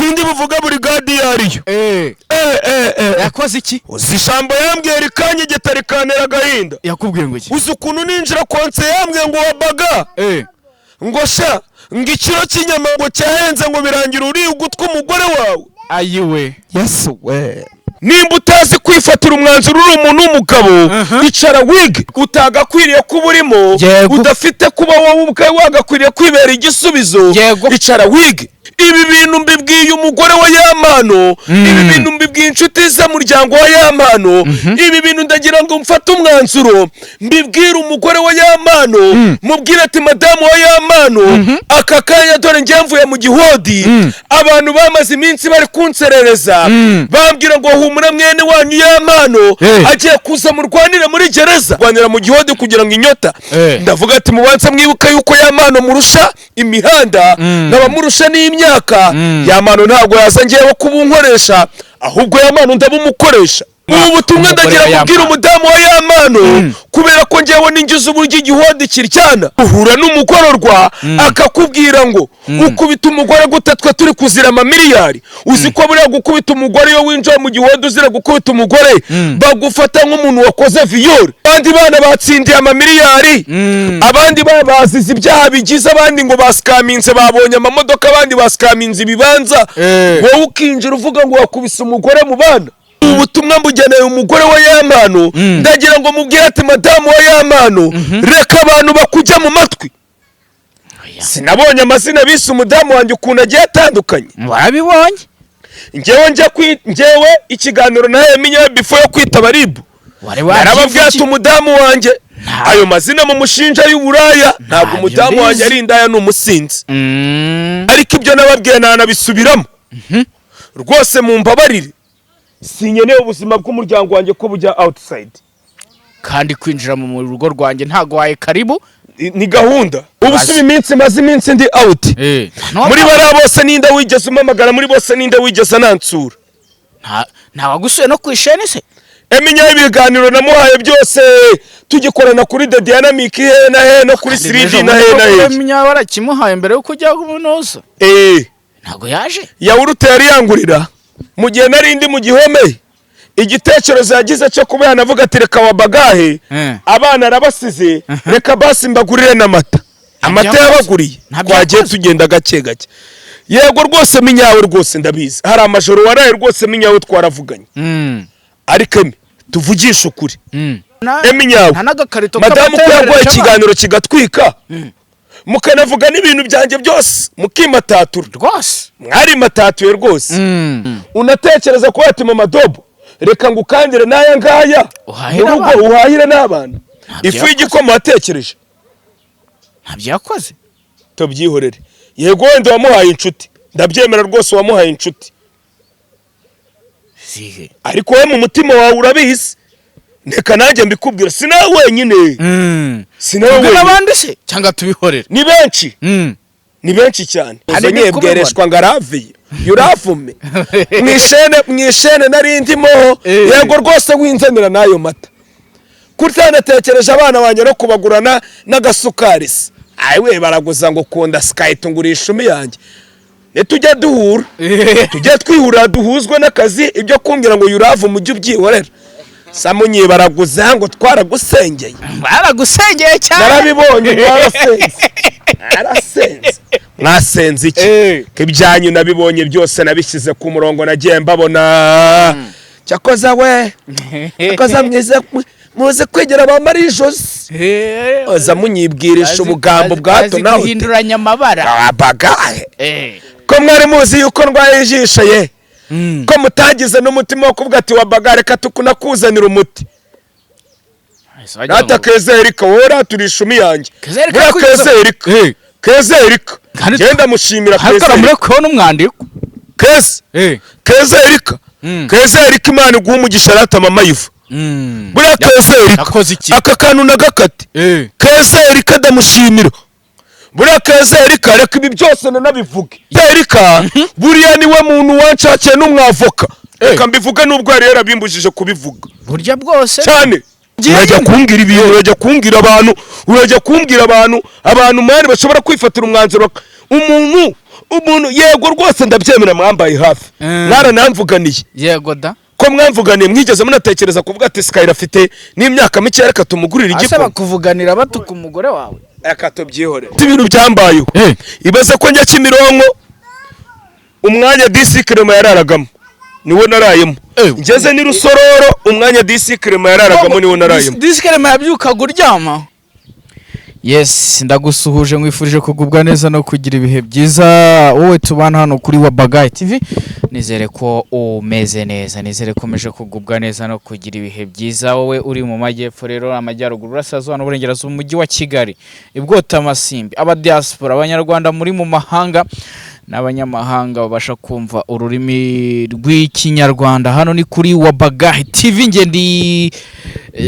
Sindi buvuga buri gadi iyo ariyo. Yakoze iki? Uzi ijambo yambwiye rikanyegeta, rikantera agahinda? Yakubwiye ngo iki? Uzi ukuntu ninjira konse yambwiye ngo wabaga ngo sha, ngo ikiro cy'inyama ngo cyahenze, ngo birangira uriye ugutwi umugore wawe? Ayiwe! Yesu we! Nimba utazi kwifatira umwanzuro uri umuntu w'umugabo, icara wige. Utagakwiriye kuba urimo, udafite kuba wowe ubwawe wagakwiriye kwibera igisubizo, icara wige. Ibi bintu mbibwiye umugore wa Yampano, ibi bintu mbibwiye inshuti z'umuryango wa Yampano, ibi bintu ndagira ngo mfate umwanzuro mbibwire umugore wa Yampano, mubwire ati: "Madamu wa Yampano, aka kanya dore njye mvuye mu gihodi." Abantu bamaze iminsi bari kunserereza, bambwira ngo: "Humura, mwene wanyu Yampano agiye kuza murwanire muri gereza, rwanira mu gihodi kugira ngo inyota." Ndavuga ati: "Mubanze mwibuke yuko Yampano murusha imihanda, nkaba murusha n'imyaka. Yampano ntabwo yaza ngewe kuba unkoresha, ahubwo Yampano ndabumukoresha." Ubu butumwa Umugore ndagira wa mubwira Yampano. umudamu wa Yampano, kubera ko ngewe ningize uburyo igihodi kiryana. Uhura n'umugororwa akakubwira ngo: "Ukubita umugore gute, twe turi kuzira amamiliyari?" Uzi ko buriya gukubita umugore, iyo winjiye mu gihodi uzira gukubita umugore, bagufata nk'umuntu wakoze viol? Abandi bana batsindiye amamiliyari, abandi bazize ibyaha bigize, abandi ngo basikaminze, babonye amamodoka, abandi basikaminze ibibanza, wowe ukinjira uvuga ngo wakubise umugore mu bana. Ubu butumwa mbugeneye umugore wa Yampano. Ndagira ngo mubwire ati: "Madamu wa Yampano, reka abantu bakujya mu matwi." Sinabonye amazina bise umudamu wanjye ukuntu agiye atandukanye? Warabibonye. Njyewe njya kwi njyewe ikiganiro nawe minyawe before yo kwitaba RIB, Wari narababwiye ati: wabyivugiye. "Umudamu wanjye, ayo mazina mu mushinja y'uburaya, ntabwo Ntabyo umudamu mbizi. wanjye ari indaya, ni umusinzi." Ariko ibyo nababwiye ntanabisubiramo rwose, mumbabarire, sinkeneye ubuzima bw'umuryango wanjye ko bujya outside. Kandi kwinjira mu rugo rwanjye ntago waye karibu. Ni gahunda. Ubu si iminsi maze iminsi ndi out, muri bariya bose ninde wigeze umpamagara? Muri bose ninde wigeze anansura? Nta wagusuye no ku isheni se? Eminya, ibiganiro namuhaye byose tugikorana kuri The Dynamic, he na he, no kuri 3D na he na he. Eminya warakimuhaye mbere yuko ujya kunoza. Ntabwo yaje. Yawurute yari yangurira mu gihe nari ndi mu gihome. Igitekerezo yagize cyo kuba yanavuga ati: "Reka wabagahe, abana arabasize, reka basi mbagurire n'amata." Amata Yakoze. yabaguriye? Ntabyo Twagiye yakoze. tugenda gake gake. Yego rwose minyawe, rwose ndabizi, hari amajoro waraye rwose minyawe, twaravuganye. Ariko emi, tuvugishe ukuri, emi nyawe, Nta n'agakarito madamu ko k'amata yaguhaye yohereje abana. ikiganiro kigatwika, mukanavuga n'ibintu byanjye byose, mukimatatura. Rwose. Mwarimatatuye rwose. Unatekereza ko ati: "Mama dobo, reka ngukandire n'aya ngaya Uhahire mu rugo, abana." uhahire n'abana Ntabyo ifu yakoze. y'igikoma." Watekereje? Ntabyo yakoze. Tubyihorere. Yego, wenda wamuhaye inshuti, ndabyemera rwose, wamuhaye inshuti. Zihe? Ariko wowe mu mutima wawe urabizi. Reka nanjye mbikubwira, si nawe wenyine, si nawe Tubwire wenyine. abandi se cyangwa tubihorere? Ni benshi, ni benshi cyane. Hari Uzo n'ikubibona. nyebwereshwa ngo araviye yuravume mwishene mwishene nari ndimo. Yego rwose, winzanira n'ayo mata, kutanatekereje abana banjye no kubagurana n'agasukari se? Ayiwe, baraguza ngo kunda sikahita ngurisha ishumi yanjye. Nitujya duhura, tujye twihurira, duhuzwe n'akazi. Ibyo kumbwira ngo yuravu mujye ubyihorera. Samunyi, baraguza ngo twaragusengeye. Baragusengeye cyane. Narabibonye, mwarasenze, mwarasenze. Mwasenze iki? Ko ibyanyu nabibonye byose, nabishyize ku murongo, nagiye mbabona. Cyakoza we, cyakoza mwize, muze kwegera ba Marie Jose, oza munyibwirisha ubugambo bwa hato na hato. Guhinduranya amabara. Abagahe ko mwari muzi yuko ndwaye ijisho ye, ko mutagize n'umutima wo kuvuga ati: "Wabaga, reka tukunakuzanira umuti"? Rata Keza Erika, wowe raturisha ishumi yanjye. Keza Erika. Buriya Keza Erika, Keza Erika, genda mushimira Ariko Keza muri Erika. kubona umwandiko. Keza, Keza Erika, Keza Erika, Imana iguha umugisha. Rata mama yiva, buriya Keza Erika Yakoze iki? Aka kantu nagakate. Keza Erika ndamushimira. Buriya Keza Erika, reka ibi byose nanabivuge, Erika buriya niwe muntu wanshakiye n'umwavoka. Reka mbivuge nubwo yari yarabimbujije kubivuga. Burya bwose. Cyane. Urajya kumbwira ibintu, urajya kumbwira abantu, urajya kumbwira abantu, abantu mani bashobora kwifatira umwanzuro, umuntu Umuntu, yego rwose, ndabyemera, mwambaye hafi, mwaranamvuganiye. Yego da. Ko mwamvuganiye, mwigeze munatekereza kuvuga ati Skyler afite n'imyaka mike, reka tumugurire Ase igikoma? Bakuvuganira batuka umugore wawe? Reka tubyihore, ibintu byambayeho. Ibaze ko njya Kimironko, umwanya DC Clement yararagamo niwo narayemo. Ngeze ni Rusororo, umwanya DC Clement yararagamo niwo narayemo. DC Clement yabyukaga uryama. Yes, ndagusuhuje, nkwifurije kugubwa neza no kugira ibihe byiza, wowe tubana hano kuri Wabagayi TV. Nizere ko umeze neza, nizere ko ukomeje kugubwa neza no kugira ibihe byiza, wowe uri mu majyepfo rero, amajyaruguru, urasirazuba n'uburengerazuba, umujyi wa Kigali, ibwota amasimbi, aba diaspora, abanyarwanda muri mu mahanga n'abanyamahanga babasha kumva ururimi rw'Ikinyarwanda. Hano ni kuri Wabagayi TV, nge ndi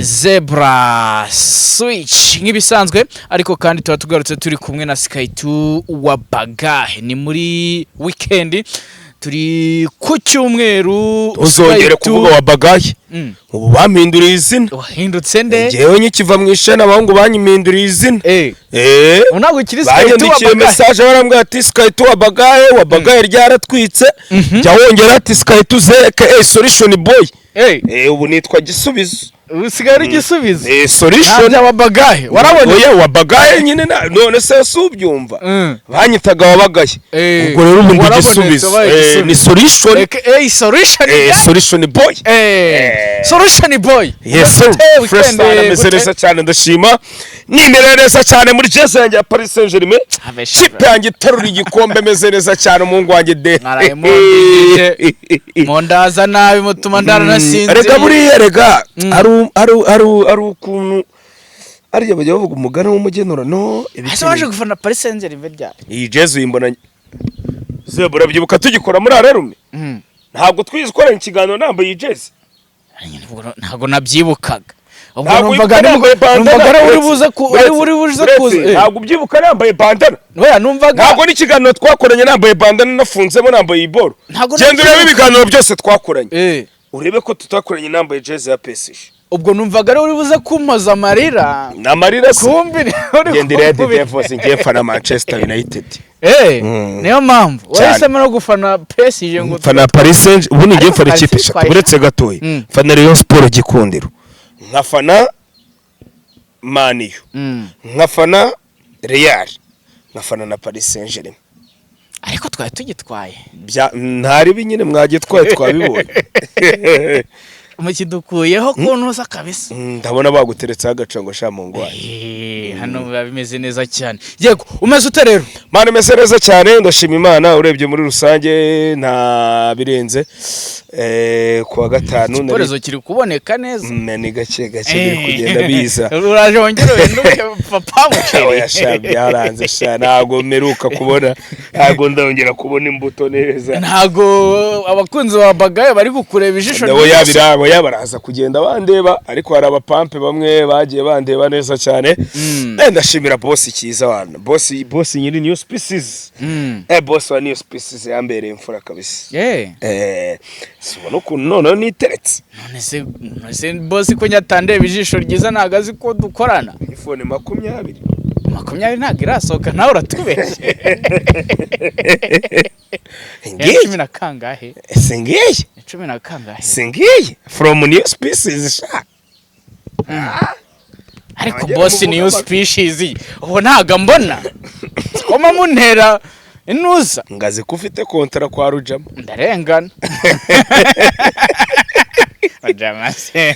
Zebra Switch nk'ibisanzwe, ariko kandi tuba tugarutse turi kumwe na Sky 2 Wabagahe. Ni muri weekend, turi ku cyumweru. Uzongere Sky 2 kuvuga Wabagaye. Ubu bampinduriye izina. Wahindutse nde? Ngewe nkikiva mu isheni, abahungu banyiminduriye izina. Ubu ntabwo ukiri Sky 2 Banyandikiye Wabagahe. message, barambwira ati Sky 2 Wabagaye, Wabagaye ryaratwitse, jya wongera ati Sky 2 zeke solution boy. Ubu nitwa Gisubizo. Usigaye uri Igisubizo. Solution. Ntabyo Wabagahe warabona. Oya, Wabagaye nyine none se si ubyumva? Banyitaga Wabagaye. Ubwo rero ubu ndi Warabonetse, Gisubizo. wabaye Igisubizo. Ni solution. Solution. Solution boy. Solution boy. Yes sir. Gute Fresh weekend, sana, ameze gute? neza cyane, ndashima, nimereye neza cyane muri jezi yanjye ya Paris Saint-Germain. Abesha. Kipe yanjye iterura igikombe, ameze neza cyane, umuhungu wanjye de. Mwaraye mundijije, mundaza nabi, mutuma ndaranasinziriye. Rega buriya, rega hari ukuntu ariya bajya bavuga umugani w'umugenura no Ese waje gufana Paris Saint-Germain ryari? Iyi jezi uyimbona Zebra, urabyibuka tugikora muri Arerume? Ntabwo twize ukorana ikiganiro nambaye iyi jezi? Ntabwo nabyibukaga ubwo. Ntabwo Numvaga wibuka nambaye bandana? Numvaga ari uri buze ku ari uri buze kuza. Ntabwo ubyibuka nambaye bandana? Oya, numvaga Ntabwo n'ikiganiro twakoranye nambaye bandana, nafunzemo, nambaye iboro? Ntabwo Genda urebe nabyibuka. ibiganiro byose twakoranye, urebe ko tutakoranye nambaye jezi ya PSG. Ubwo numvaga ari uri buze kumpoza amarira. Ni amarira se? Kumbi ni uri Genda Red kunkubita. Devils, ngiye mfana Manchester United. Niyo mpamvu Cyane. wahisemo no gufana PSG ngo Mfana Paris Saint, ubu ngiye Ariko mfana Paris ikipe itwaye. eshatu, uretse gatoya. Mfana Rayon Sport Gikundiro, nkafana Man U, nkafana Real, nkafana na Paris Saint-Germain. Ariko twari tugitwaye. Bya ntaribi nyine, mwagitwaye, twabibonye. Mukidukuyeho kuntuza kabisa. Ndabona baguteretseho agacongo sha mu ngwayi. Hano biba bimeze neza cyane. Yego, umeze ute rero? Mana, imeze neza cyane, ndashima Imana. Urebye muri rusange nta birenze. Kuwa gatanu Igikorezo kiri kuboneka neza. Ni gake gake biri kugenda biza. Uraje wongere uhinduke papa muceri. Oya sha, byaranze sha, ntabwo mperuka kubona, ntabwo ndongera kubona imbuto neza. Ntago abakunzi ba Bagaye bari kukureba ijisho Nabo ryose. yabirabo yabaraza kugenda bandeba, ariko hari abapampe bamwe bagiye bandeba neza cyane. Ndashimira boss cyiza wana, boss nyiri New Species. Boss wa New Species yambereye imfura kabisa. Sibona ukuntu noneho niteretse. None se boss ko nyatandeba ijisho ryiza, ntago azi ko dukorana? iPhone 20. 20 ntabwo irasohoka, nawe uratubeshye. Ngiye Cumi na kangahe? Singiye. Ni cumi na kangahe? Singiye from New Species sha. Ariko Abagera boss mu New buvuga. Species ubu ntago mbona koma muntera inuza. Ngazi ko ufite kontara kwa Rujama. Ndarengana Rujama se?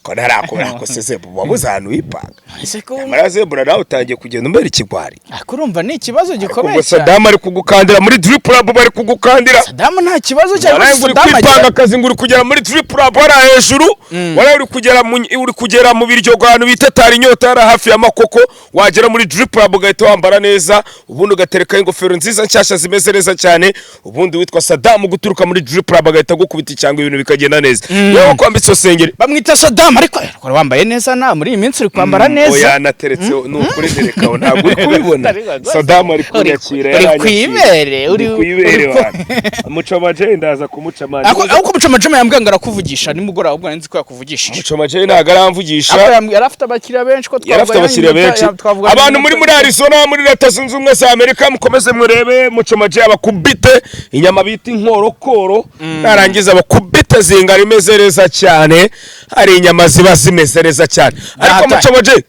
Ko ntarakubona ko se Zebra wabuze ahantu wipanga? Ese ko Nyamara Zebra nawe utangiye kugenda umbera ikigwari. Ariko urumva ni ikibazo gikomeye Ubwo cyane. Sadamu ari kugukandira muri Drip Lab, bari kugukandira. Sadamu nta kibazo cyane. Waraye ngo uri Sadamu kwipanga agira akazi, ngo uri kugera muri Drip Lab hariya hejuru. Waraye uri kugera mu biryogo, ahantu bita Tari Inyota, hariya hafi ya Makoko. Wagera muri Drip Lab ugahita wambara neza, ubundi ugaterekaho ingofero nziza nshyashya zimeze neza cyane, ubundi witwa Sadamu guturuka muri Drip Lab agahita agukubita icyangwa ibintu. ibintu bikagenda neza. Yewe, kwambitse iyo sengeri. Bamwita Saddam, ariko wari wambaye neza na muri iyi minsi uri kwambara neza. Oya, nateretse, ni ukuri nterekaho, ntabwo uri kubibona. Saddam ari kunyakira. Uri Yaranyakiriye. kwibere, Uri kwibere. uri. Wana Mucoma Jay, ndaza kumuca amande. Ariko Mucoma Jay yambwiye ngo arakuvugisha nimugoroba, ahubwo nari nzi ko yakuvugishije. Mucoma Jay ntabwo aramvugisha. Ariko yari afite abakiriya benshi ko Yari afite abakiriya benshi. Twavuga Abantu muri Arizona, muri Leta Zunze Ubumwe za Amerika, mukomeze murebe Mucoma Jay abakubite inyama bita inkorokoro, narangiza abakubite zingara imeze neza cyane. Hari inyama ziba zimeze neza cyane, ariko Data. Mucoma Jay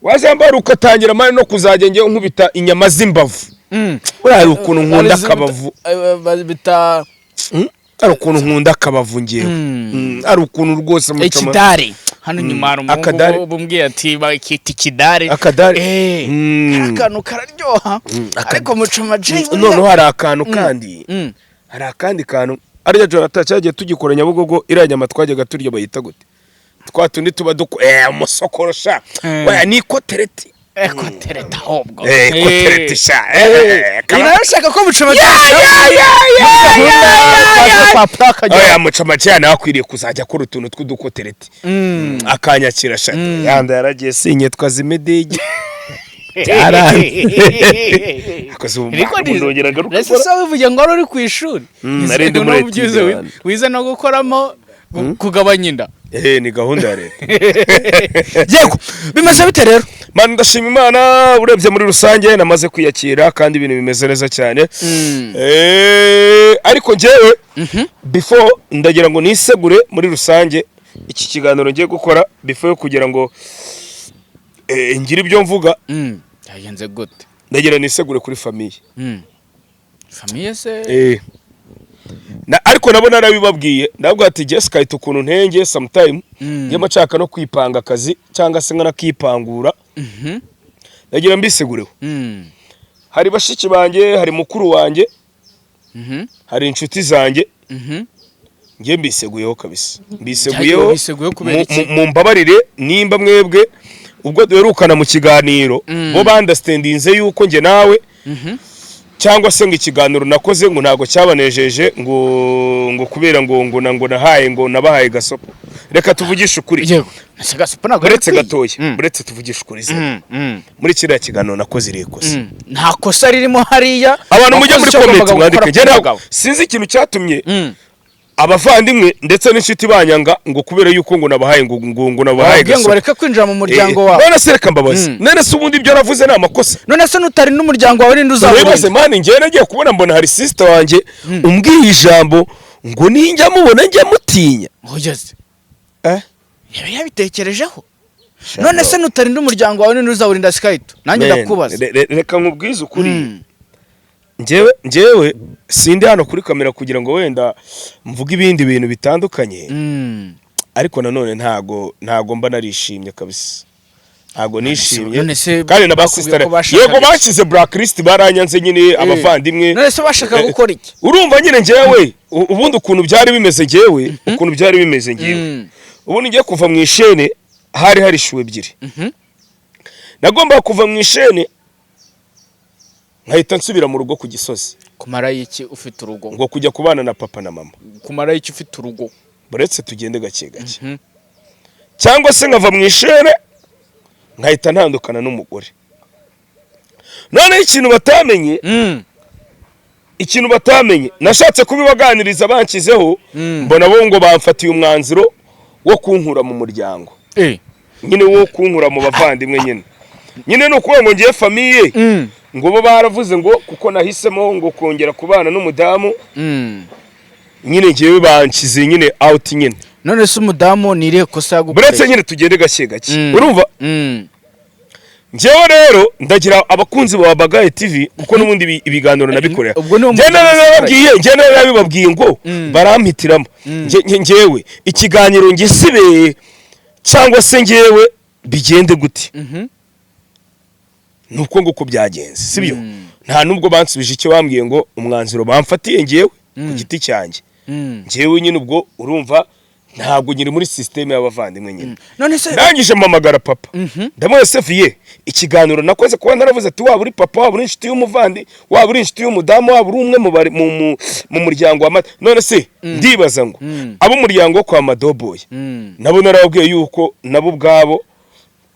wazambara ugatangira mani no kuzajya ngewe nkubita inyama z'imbavu. Buriya hari ukuntu nkunda akabavu. Bita Hari ukuntu nkunda akabavu ngewe. Hari ukuntu rwose Mucoma Ikidari hano inyuma hari Akadari. umuhungu bumbwiye ati bakita ikidari. Akadari. Kari akantu kararyoha, ariko Mucoma Jay Noneho hari akantu kandi, hari akandi kantu ariya Jonathan cyagiye tugikora Nyabugogo, iriya nyama twajyaga turya bayita gute? Twa tundi tuba duko umusokoro sha. Oya, ni ikotereti. Ekotereta ahubwo. Ikotereti sha. Iyi nayo ushaka ko Mucoma Jay Ya. kwa paka. Oya, Mucoma Jay nawe akwiriye kuzajya akora utuntu tw'udukotereti akanyakira sha. Yanda yaragiye sinyetwa zimedege byaranze. Akoze ubu ndongera ngaruka. Ese se wivuge ngo wari uri ku ishuri? Nari ndi muri Wize étude, bana. Wize no gukoramo kugabanya inda. Ni gahunda ya leta. Yego, bimeze bite rero? Mani, ndashima Imana. Urebye muri rusange namaze kwiyakira kandi ibintu bimeze neza cyane. Ariko njyewe before ndagira ngo nisegure muri rusange. Iki kiganiro ngiye gukora before yo kugira ngo ngire ibyo mvuga, Byagenze gute? Ndagira nisegure kuri famille. Famille se? Ariko nabo narabibabwiye, ndabwo ati Jessica ahita ukuntu ntenge sometime njye nshaka no kwipanga akazi cyangwa se nkanakipangura. Ndagira mbisegureho. Hari bashiki banjye, hari mukuru wanjye, hari inshuti zanjye. Njye mbiseguyeho kabisa, mbiseguyeho. Biseguyeho kubera iki? Mumbabarire nimba mwebwe ubwo duherukana mu kiganiro bo bandastendinze yuko njye nawe cyangwa se ngo ikiganiro nakoze ngo ntabwo cyabanejeje, ngo kubera ngo nahaye ngo nabahaye gasopo. Reka tuvugishe ukuri. Yego, ese gasopo ntabwo Uretse bikwiye. gatoya, uretse tuvugishe ukuri ze. Muri kiriya kiganiro nakoze iriya kosa. Nta kosa ririmo hariya. Abantu mujye Wakoze muri icyo comment wagombaga mwandike. gukora Njye ku ntabwo mugabo. sinzi ikintu cyatumye abavandimwe ndetse n'inshuti banyanga ngo kubera yuko ngo nabahaye ngo nabahaye Bababwiye ngo gasopo. bareke kwinjira mu muryango wawe. None se reka mbabaze, none se ubundi ibyo navuze ni amakosa? None se nutari n'umuryango wawe ninde Wibaze. uzawurinda? Mani, njyewe nagiye kubona mbona hari sister wanjye umbwiye ijambo ngo ninjya mubona njya mutinya. Ugeze Eh? Yaba yabitekerejeho? None se nutarinda umuryango wawe ninde uzawurinda, Sikayito? Nanjye Man, ndakubaza. Reka nkubwize ukuri. Njyewe sindi hano kuri kamera kugira ngo wenda mvuge ibindi bintu bitandukanye, ariko nanone ntago mba narishimye kabisa, ntago nishimye. None se Kandi na ba bakubwiye sister ko bashakaga yego iki? bashyize blacklist, baranyanze nyine abavandimwe. None se bashaka gukora iki? Urumva nyine njyewe ubundi ukuntu byari bimeze njyewe, ukuntu byari bimeze njyewe, ubundi ngiye kuva mu ishene hari choix ebyiri. Nagombaga kuva mu ishene nkahita nsubira mu rugo ku Gisozi. Kumara iki ufite urugo? Ngo kujya kubana na papa na mama. Kumara iki ufite urugo? Buretse tugende gake gake. Cyangwa se nkava mu ishene nkahita ntandukana n'umugore. Noneho ikintu batamenye, ikintu batamenye, nashatse kubibaganiriza banshyizeho, mbona bo ngo bamfatiye umwanzuro wo kunkura mu muryango, nyine wo kunkura mu bavandimwe nyine. Ni ukuvuga ngo ngiye famille, ngo bo baravuze ngo kuko nahisemo ngo kongera kubana n'umudamu, nyine ngewe banshyize nyine out nyine. None se umudamu ni irihe kosa yagukoreye? Buretse nyine tugende gake gake. Urumva, njyewe rero ndagira abakunzi ba Bagaye TV, kuko n'ubundi ibiganiro nabikorera. Ubwo niwo Njye muryango. narababwiye, njye narabibabwiye ngo barampitiramo. Njyewe ikiganiro ngisibeye cyangwa se njyewe bigende gute? Ni uko nguko byagenze, sibyo? Nta nubwo bansubije icyo bambwiye ngo umwanzuro bamfatiye njyewe ku giti cyanjye. Njyewe nyine ubwo urumva Ntabwo nyiri muri système y'abavandimwe nyine. None se Ndangije mpamagara papa, ndamuha seviye ikiganiro nakoze, kuba naravuze ati waba uri papa, waba uri inshuti y'umuvandi, waba uri inshuti y'umudamu, waba uri umwe mu muryango wa mata. None se ndibaza ngo ab'umuryango wo kwa Madoboye nabo narababwiye yuko nabo ubwabo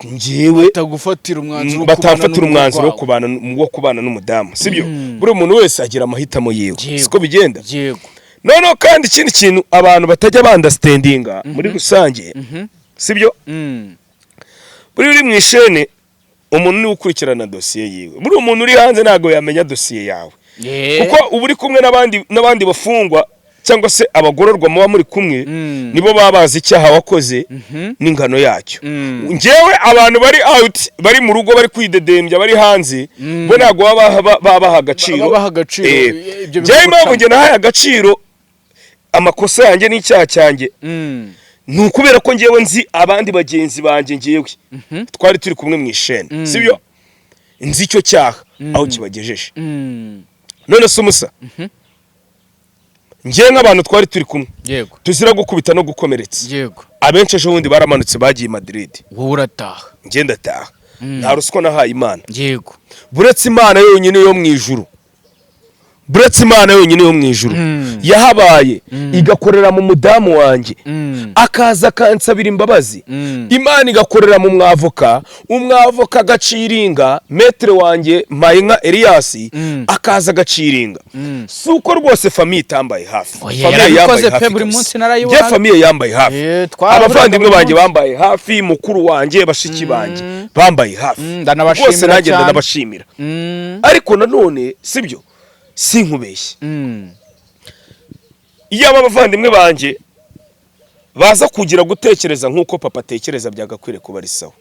njyewe batagufatira umwanzuro wo kubana batamfatira n'urugo umwanzuro wo rwabo. kubana n'umudamu, sibyo? Buri muntu wese agira amahitamo yiwe, siko bigenda? Yego. Noneho kandi ikindi kintu abantu batajya baunderstandinga muri rusange, sibyo? Buri uri mu ishene, umuntu niwe ukurikirana dosiye yiwe. Buri umuntu uri hanze ntabwo yamenya dosiye yawe, kuko uba uri kumwe n'abandi bafungwa cyangwa se abagororwa muba muri kumwe, nibo baba bazi icyaha wakoze n'ingano yacyo. Njyewe abantu bari out, bari mu rugo, bari kwidedembya, bari hanze, bo ntabwo baba babaha agaciro. Babaha agaciro, ibyo Njyewe impamvu bigucamo. njye nahaye agaciro amakosa yanjye n'icyaha cyanjye ni ukubera ko ngewe nzi abandi bagenzi banjye, ngewe twari turi kumwe mu ishene, sibyo? Nzi icyo cyaha aho kibagejeje. None se umusa, ngewe nk'abantu twari turi kumwe tuzira gukubita no gukomeretsa, abenshi ejo bundi baramanutse bagiye i Madrid. Wowe urataha. Njye ndataha, nta ruswa nahaye Imana. Buretse Imana yonyine yo mu ijuru, buretse Imana yonyine yo mu ijuru yahabaye igakorera mu mudamu wanjye, akaza akansabira imbabazi, Imana igakorera mu mwavoka, umwavoka agaciringa maître wanjye Mpayinka Elias, akaza agaciringa. Si uko rwose famille itambaye hafi. Oya, Famille yarabikoze yambaye pe, hafi buri kabisa. munsi narayibonaga. Njye famille yambaye hafi, Twaraburaga abavandimwe buri banjye munsi. bambaye hafi, mukuru wanjye, bashiki banjye bambaye hafi. Ndanabashimira Rwose nanjye cyane. ndanabashimira. Ariko nanone sibyo, sinkubeshye, iyo aba bavandimwe banjye baza kugira gutekereza nk'uko papa atekereza, byagakwiriye kuba ari sawa.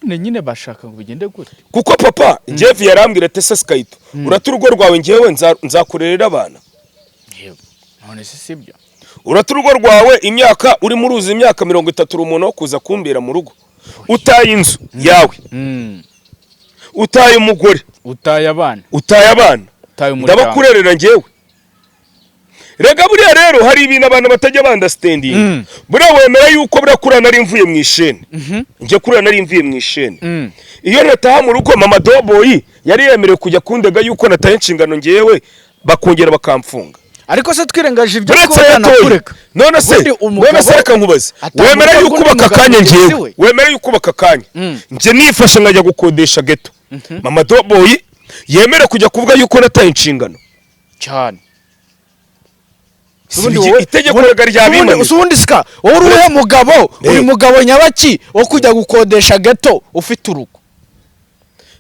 None nyine bashaka ngo bigende gute? Kuko papa njyewe yarambwira ati: "Ese Sikayito, urata urugo rwawe, njyewe nzakurerera abana?" Yego. None se sibyo? Urata urugo rwawe, imyaka urimo uruzi, imyaka 30, uri umuntu wo kuza kumbera mu rugo, utaye inzu yawe, utaye umugore, Utaye abana. utaye abana, Utaye umuryango. ndabakurerera njyewe? Rega buriya rero hari ibintu abantu batajya baunderstandinga. Buriya wemera yuko buriya kuriya nari mvuye mu ishene, njye kuriya nari mvuye mu ishene, iyo nataha mu rugo, mama Doboyi yari yemerewe kujya kundega yuko nataye inshingano ngewe, bakongera bakamfunga? Ariko se twirengagije ibyo Uretse kuba gatoya, yanakureka, none se Ubundi umugabo none se reka nkubaze, atanga wemera urugo yuko rw'undi ubaka mugabo akanya mugenzi ngewe we? Wemera yuko ubaka akanya, njye nifashe nkajya gukodesha ghetto, mama Doboyi yemere kujya kuvuga yuko nataye inshingano? Cyane. Si Ubundi itegeko rega ryabimanira. Si ubundi sika wowe uri uwuhe mugabo? Uri mugabo nyabaki wo kujya gukodesha ghetto ufite urugo?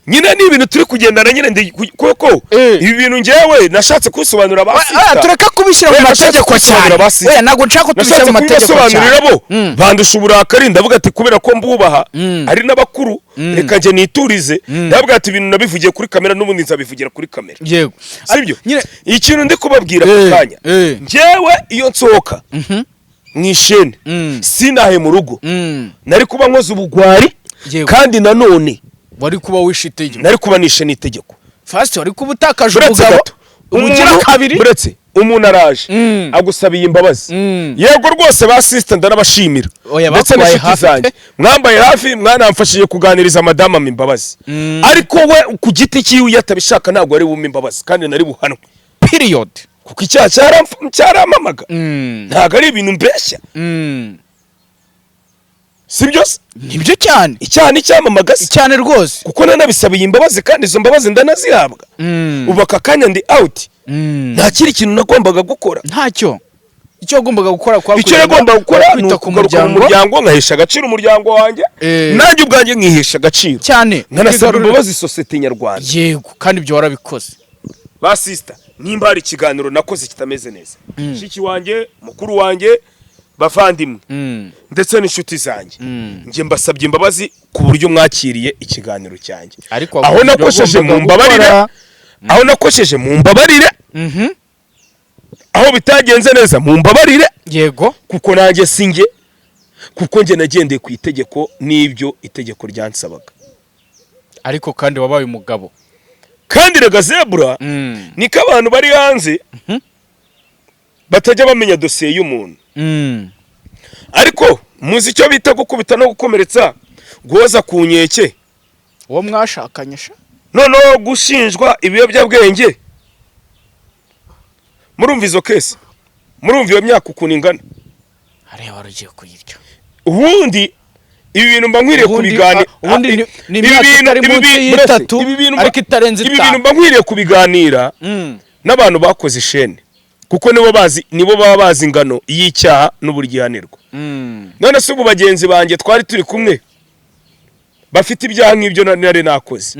Nyine ni ibintu turi kugendana nyine kuko ibi bintu ngewe nashatse kubisobanurira ba sister. Tureke kubishyira mu Oya, nashatse mategeko kubisobanurira cyane. ba sister. Oya, ntabwo nshaka ko tubishyira Nashatse mu mategeko cyane. kubibasobanurira, bo bandusha uburakari. Ndavuga ati kubera ko mbubaha, ari n'abakuru, reka njye niturize. Ndavuga ati ibintu nabivugiye kuri kamera, n'ubundi nzabivugira kuri kamera. Sibyo? Nyine Ikintu ndi kubabwira ako kanya, njyewe iyo nsohoka mu ishene, sinahe mu rugo, nari kuba nkoze ubugwari. Kandi nanone Wari kuba wishe itegeko. nari kuba nishe n'itegeko. First wari kuba utakaje Uretse umugabo, gato, ubugira kabiri. Uretse umuntu araje agusabiye imbabazi. Yego rwose, ba sister ndanabashimira, Oya, ndetse bakubaye n'inshuti hafi zanjye pe. mwambaye hafi, mwanamfashije kuganiriza madamu ampa imbabazi. Ariko we ku giti cyiwe iyo atabishaka, ntabwo ari bumpe imbabazi kandi nari buhanwe, Period. kuko icyaha cyaramamaga. Ntabwo ari ibintu mbeshya. Si byo se? Nibyo cyane. Icyaha nticyamamaga se? Cyane rwose. Kuko nanabisabiye imbabazi kandi izo mbabazi ndanazihabwa. Ubu aka kanya ndi out. Nta kindi kintu nagombaga gukora. Ntacyo. Icyo wagombaga gukora kwa Icyo nagombaga gukora ni kwita ku ukugaruka mu muryango. muryango, nkahesha agaciro umuryango wanjye, nanjye ubwanjye nkihesha agaciro, Cyane. nkanasaba Kwigarurira- imbabazi sosiyete nyarwanda. Yego, kandi ibyo warabikoze. Ba sister, nimba hari ikiganiro nakoze kitameze neza, shiki wanjye, mukuru wanjye, bavandimwe, ndetse n'inshuti zanjye, njye mbasabye imbabazi ku buryo mwakiriye ikiganiro cyanjye. Ariko Aho wakoze ibyo nakosheje wagombaga mumbabarire. gukora. Aho nakosheje mumbabarire. Aho bitagenze neza mumbabarire. Kuko nanjye si njye, kuko njye nagendeye ku itegeko n'ibyo itegeko ryansabaga. Ariko kandi wabaye umugabo. Kandi rega zebura, niko abantu bari hanze batajya bamenya dosiye y'umuntu. Ariko muzi icyo bita gukubita no gukomeretsa, guhoza ku nkeke? Uwo mwashakanye sha. Noneho gushinjwa ibiyobyabwenge. Murumva izo case? Murumva iyo myaka ukuntu ingana? Hariya wari ugiye kuyirya. Ubundi ibi bintu mba nkwiriye kubiganira. Ubundi ni imyaka itari munsi y'itatu, ariko itarenze Ibi itanu. bintu mba nkwiriye kubiganira n'abantu bakoze ishene, kuko nibo bazi, nibo baba bazi ingano y'icyaha n'uburyo ihanirwa. None se ubu bagenzi banjye twari turi kumwe bafite ibyaha nk'ibyo nari nakoze,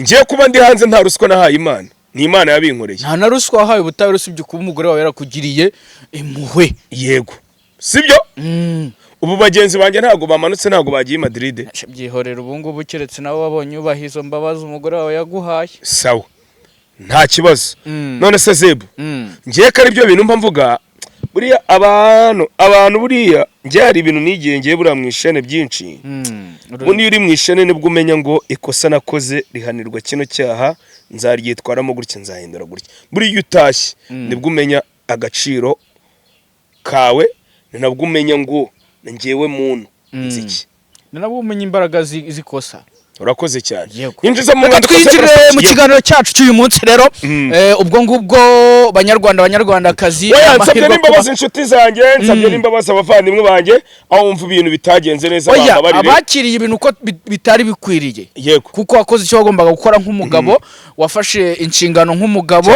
ngiye kuba ndi hanze, nta ruswa nahaye Imana, ni Imana yabinkoreye. Nta na ruswa wahaye ubutabera, usibye kuba umugore wawe yarakugiriye impuhwe. Yego, sibyo? Ubu bagenzi banjye ntabwo bamanutse, ntabwo bagiye i Madrid. Byihorera ubu ngubu, keretse nawe wabonye ubaha izo mbabazi umugore wawe yaguhaye. Sawa, nta kibazo. None se Zebu, ngiye ko ari byo bintu mba mvuga buriya, abantu buriya ngiye hari ibintu nigiye ngiye buriya mu ishene byinshi. Ubundi iyo uri mu ishene nibwo umenya ngo ikosa nakoze rihanirwa kino cyaha, nzaryitwaramo gutya, nzahindura gutya. Buriya iyo utashye nibwo umenya agaciro kawe, ni nabwo umenya ngo ngewe muntu nzi iki. Ni nabwo umenya imbaraga z'ikosa. Urakoze cyane. Yego. Injiza mu Reka mwandiko. twinjire mu kiganiro cyacu cy'uyu munsi rero. Ubwo ngubwo, Banyarwanda, Banyarwandakazi, Oya, nsabye amahirwe n'imbabazi inshuti zanjye, nsabye n'imbabazi abavandimwe banjye, aho wumva ibintu bitagenze neza Oya, bambabarire. abakiriye ibintu uko bitari bikwiriye, kuko wakoze icyo wagombaga gukora nk'umugabo, wafashe inshingano nk'umugabo,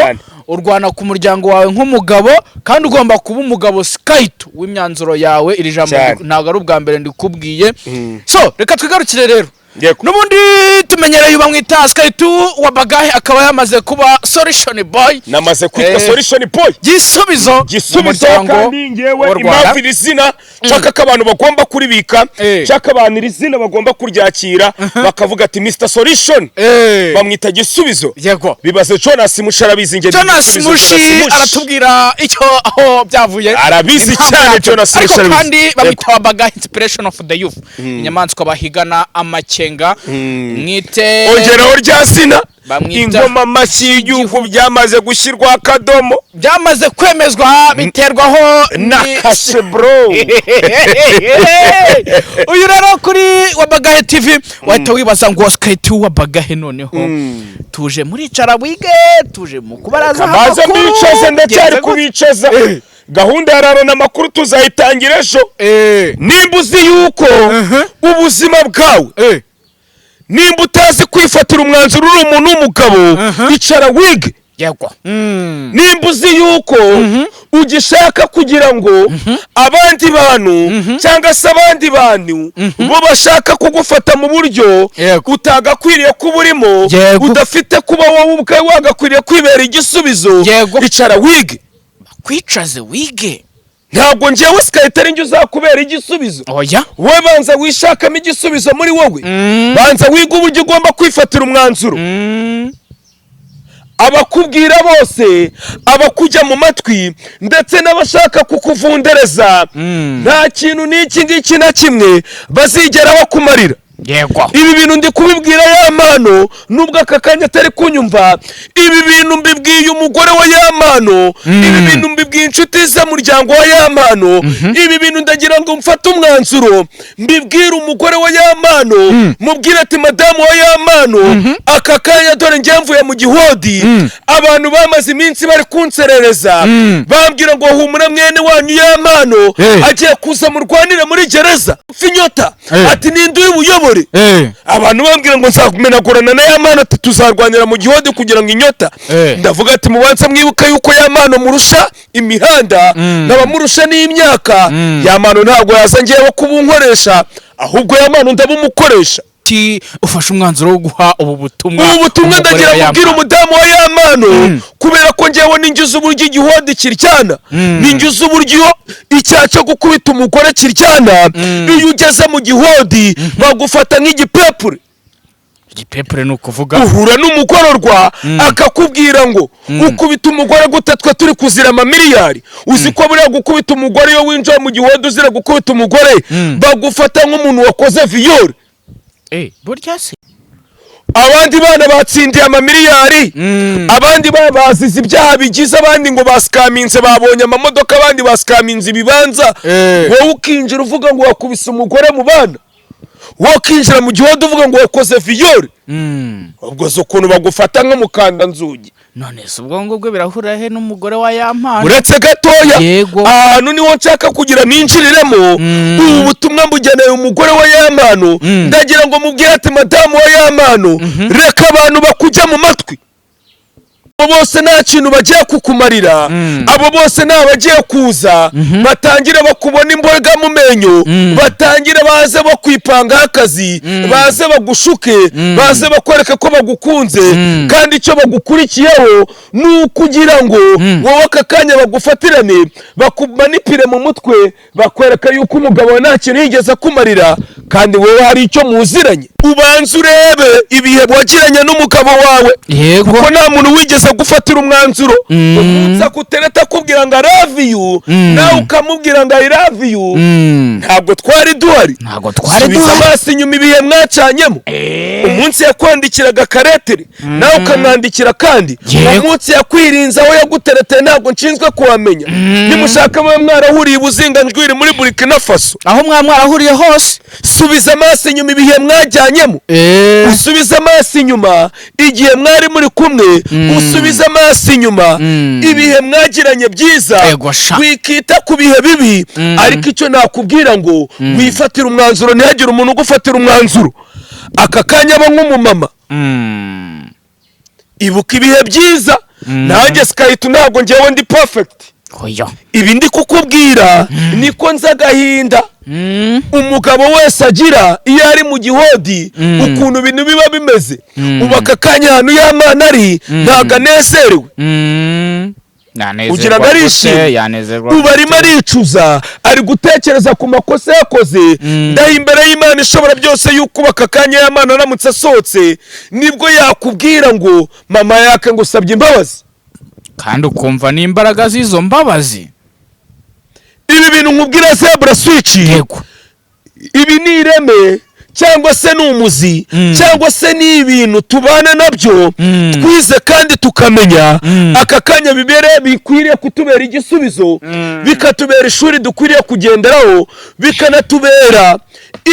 urwana ku muryango wawe nk'umugabo, kandi ugomba kuba umugabo sikayito w'imyanzuro yawe. Iri jambo ntabwo ari ubwa mbere ndikubwiye. So reka twigarukire rero. N'ubundi tumenyereye bamwita Sikayito wa Bagahe, akaba yamaze kuba Solution Boy. Namaze kwitwa Solution Boy. Gisubizo mu Gisubizo. muryango Kandi ngewe w'u Rwanda. impamvu iri zina nshaka ko abantu bagomba kuribika, nshaka abantu iri zina bagomba kuryakira, bakavuga ati Mr Solution, bamwita Gisubizo. Bibaze Jonas Mushi, arabizi nge ndi Jonas Gisubizo. Mushi Jonas Mushi. aratubwira icyo aho byavuye. Arabizi Impamvu cyane, yabyo. Jonas Ariko Mushi arabizi. kandi bamwita Wabagahe Inspiration of the Youth, inyamaswa bahigana amakenga, mwite Ongeraho rya zina. Bamwita- Ingoma amashyi y'igihugu byamaze gushyirwa akadomo. Byamaze kwemezwa, biterwaho Na kashe, bro. Uyu rero kuri Wabagahe TV wahita wibaza ngo Sikayiti Wabagahe, noneho tuje muri Icara Wige, tuje mu kubaraza Kabaze amakuru. mbicaze, ndacyari Genze gute? kubicaza. Gahunda ya rarona amakuru tuzayitangira ejo. Nimba uzi yuko ubuzima bwawe, nimba utazi kwifatira umwanzuro uri umuntu w'umugabo, icara wige. Nimba uzi yuko ugishaka kugira ngo abandi bantu, cyangwa se abandi bantu bo bashaka kugufata mu buryo utagakwiriye kuba urimo, udafite kuba wowe ubwawe wagakwiriye kwibera igisubizo, icara wige. Kwicaze wige. Ntabwo ngewe Sikayita ari njye uzakubera igisubizo. Oya. Wowe banza wishakamo igisubizo muri wowe, banza wige uburyo ugomba kwifatira umwanzuro. Abakubwira bose, abakujya mu matwi ndetse n'abashaka kukuvundereza, nta kintu n'iki ngiki na kimwe bazigera bakumarira. Ibi bintu ndi kubibwira Ya Mpano, nubwo aka kanya atari kunyumva. Ibi bintu mbibwiye umugore wa Ya Mpano. Ibi bintu mbibwiye inshuti z'umuryango wa Ya Mpano. Ibi bintu ndagira ngo mfate umwanzuro mbibwire umugore wa Ya Mpano, mubwire ati madamu wa Ya Mpano, aka kanya dore njye mvuye mu gihodi. Abantu bamaze iminsi bari kunserereza, bambwira ngo humura, mwene wanyu Ya Mpano agiye kuza murwanire muri gereza inyota, ati ninde uyibuyobore? Abantu bambwira ngo nzakumenagurana na Ya Mpano, ati tuzarwanira mu gihodi kugira ngo inyota. Ndavuga ati mubanza mwibuka yuko Ya Mpano murusha imihanda, nkaba n'imyaka. Ya Mpano ntabwo yaza ngewe kuba unkoresha, ahubwo Ya Mpano ndabumukoresha. Ki ufashe umwanzuro wo guha ubu butumwa Ubu butumwa umugore ndagira wa mubwire Yampano? umudamu wa Ya Mpano, kubera ko ngewe ninjye uburyo igihodi kiryana, ninjye uzi uburyo icyaha cyo gukubita umugore kiryana. Iyo ugeze mu gihodi bagufata nk'igipepure. Igipepure ni ukuvuga? Uhura n'umugororwa akakubwira ngo ukubita umugore gute, twe turi kuzira amamiliyari? Uzi ko buriya gukubita umugore, iyo winjiye mu gihodi uzira gukubita umugore, bagufata nk'umuntu wakoze viol. Burya se? Abandi bana batsindiye amamiliyari, abandi bazize ibyaha bigize, abandi ngo basikaminze, babonye amamodoka, abandi basikaminze ibibanza. Wowe ukinjira uvuga ngo wakubise umugore mu bana, wowe ukinjira mu gihugu uvuga ngo wakoze viol. Ubwo zo ukuntu bagufata nk'umukandanzugi. None se ubwo ngubwo birahurira he n'umugore wa Yampano? Uretse gatoya. Ahantu niho nshaka kugira ninjiriremo. Ubu butumwa mbugeneye umugore wa Yampano. Ndagira ngo mubwire ati: "Madamu wa Yampano, reka abantu bakujya mu matwi. Abo bose nta kintu bagiye kukumarira. Abo bose ni abagiye kuza batangire bakubona imboga mu menyo, batangire baze bakwipangaho akazi, baze bagushuke, baze bakwereke ko bagukunze, kandi icyo bagukurikiyeho ni ukugira ngo wowe aka kanya bagufatirane, bakumanipire mu mutwe, bakwereka yuko umugabo wawe nta kintu yigeze akumarira, kandi wowe hari icyo muziranye. Ubanze urebe ibihe wagiranye n'umugabo wawe, kuko nta muntu wigeze gufatira umwanzuro. Umunsi akutereta akubwira ngo 'I love you', nawe ukamubwira ngo 'I love you', ntabwo twari duhari. Ntabwo twari Subiza duhari. amaso inyuma, ibihe mwacanyemo, umunsi yakwandikiraga akaretere nawe ukamwandikira, kandi umunsi yakwirinze aho yagutereteye ntabwo nshinzwe kuhamenya. Nimushaka mube mwarahuriye i Buzinganjwiri muri Burkina Faso." Aho mwaba mwarahuriye hose. Subiza amaso inyuma, ibihe mwajyanyemo. Usubize amaso inyuma, igihe mwari muri kumwe. Usubize amaso inyuma, ibihe mwagiranye byiza. Ego sha. Wikita ku bihe bibi. Ariko icyo nakubwira ngo wifatire umwanzuro, ntihagire umuntu ugufatira umwanzuro. Aka kanya aba nk'umumama, ibuka ibihe byiza. Nanjye sikahita, ntabwo ngewe ndi perfect. Oya. Ibi ndi kukubwira niko nzi agahinda umugabo wese agira iyo ari mu gihodi, ukuntu ibintu biba bimeze. Ubu aka kanya ahantu Yampano ari ntabwo anezerewe. Yanezerwa Ugira ngo gute? arishimye? Yanezerwa Ubu arimo gute? aricuza, ari gutekereza ku makosa yakoze. Ndaha imbere y'Imana ishobora byose yuko ubu aka kanya Yampano aramutse asohotse, nibwo yakubwira ngo mama yake ngo usabye imbabazi. Kandi ukumva n'imbaraga z'izo mbabazi. Ibi bintu nkubwira, Zebra Switch, ibi ni ireme cyangwa se ni umuzi cyangwa se ni ibintu tubana nabyo, twize kandi tukamenya. Aka kanya bibere bikwiriye kutubera igisubizo, bikatubera ishuri dukwiriye kugenderaho, bikanatubera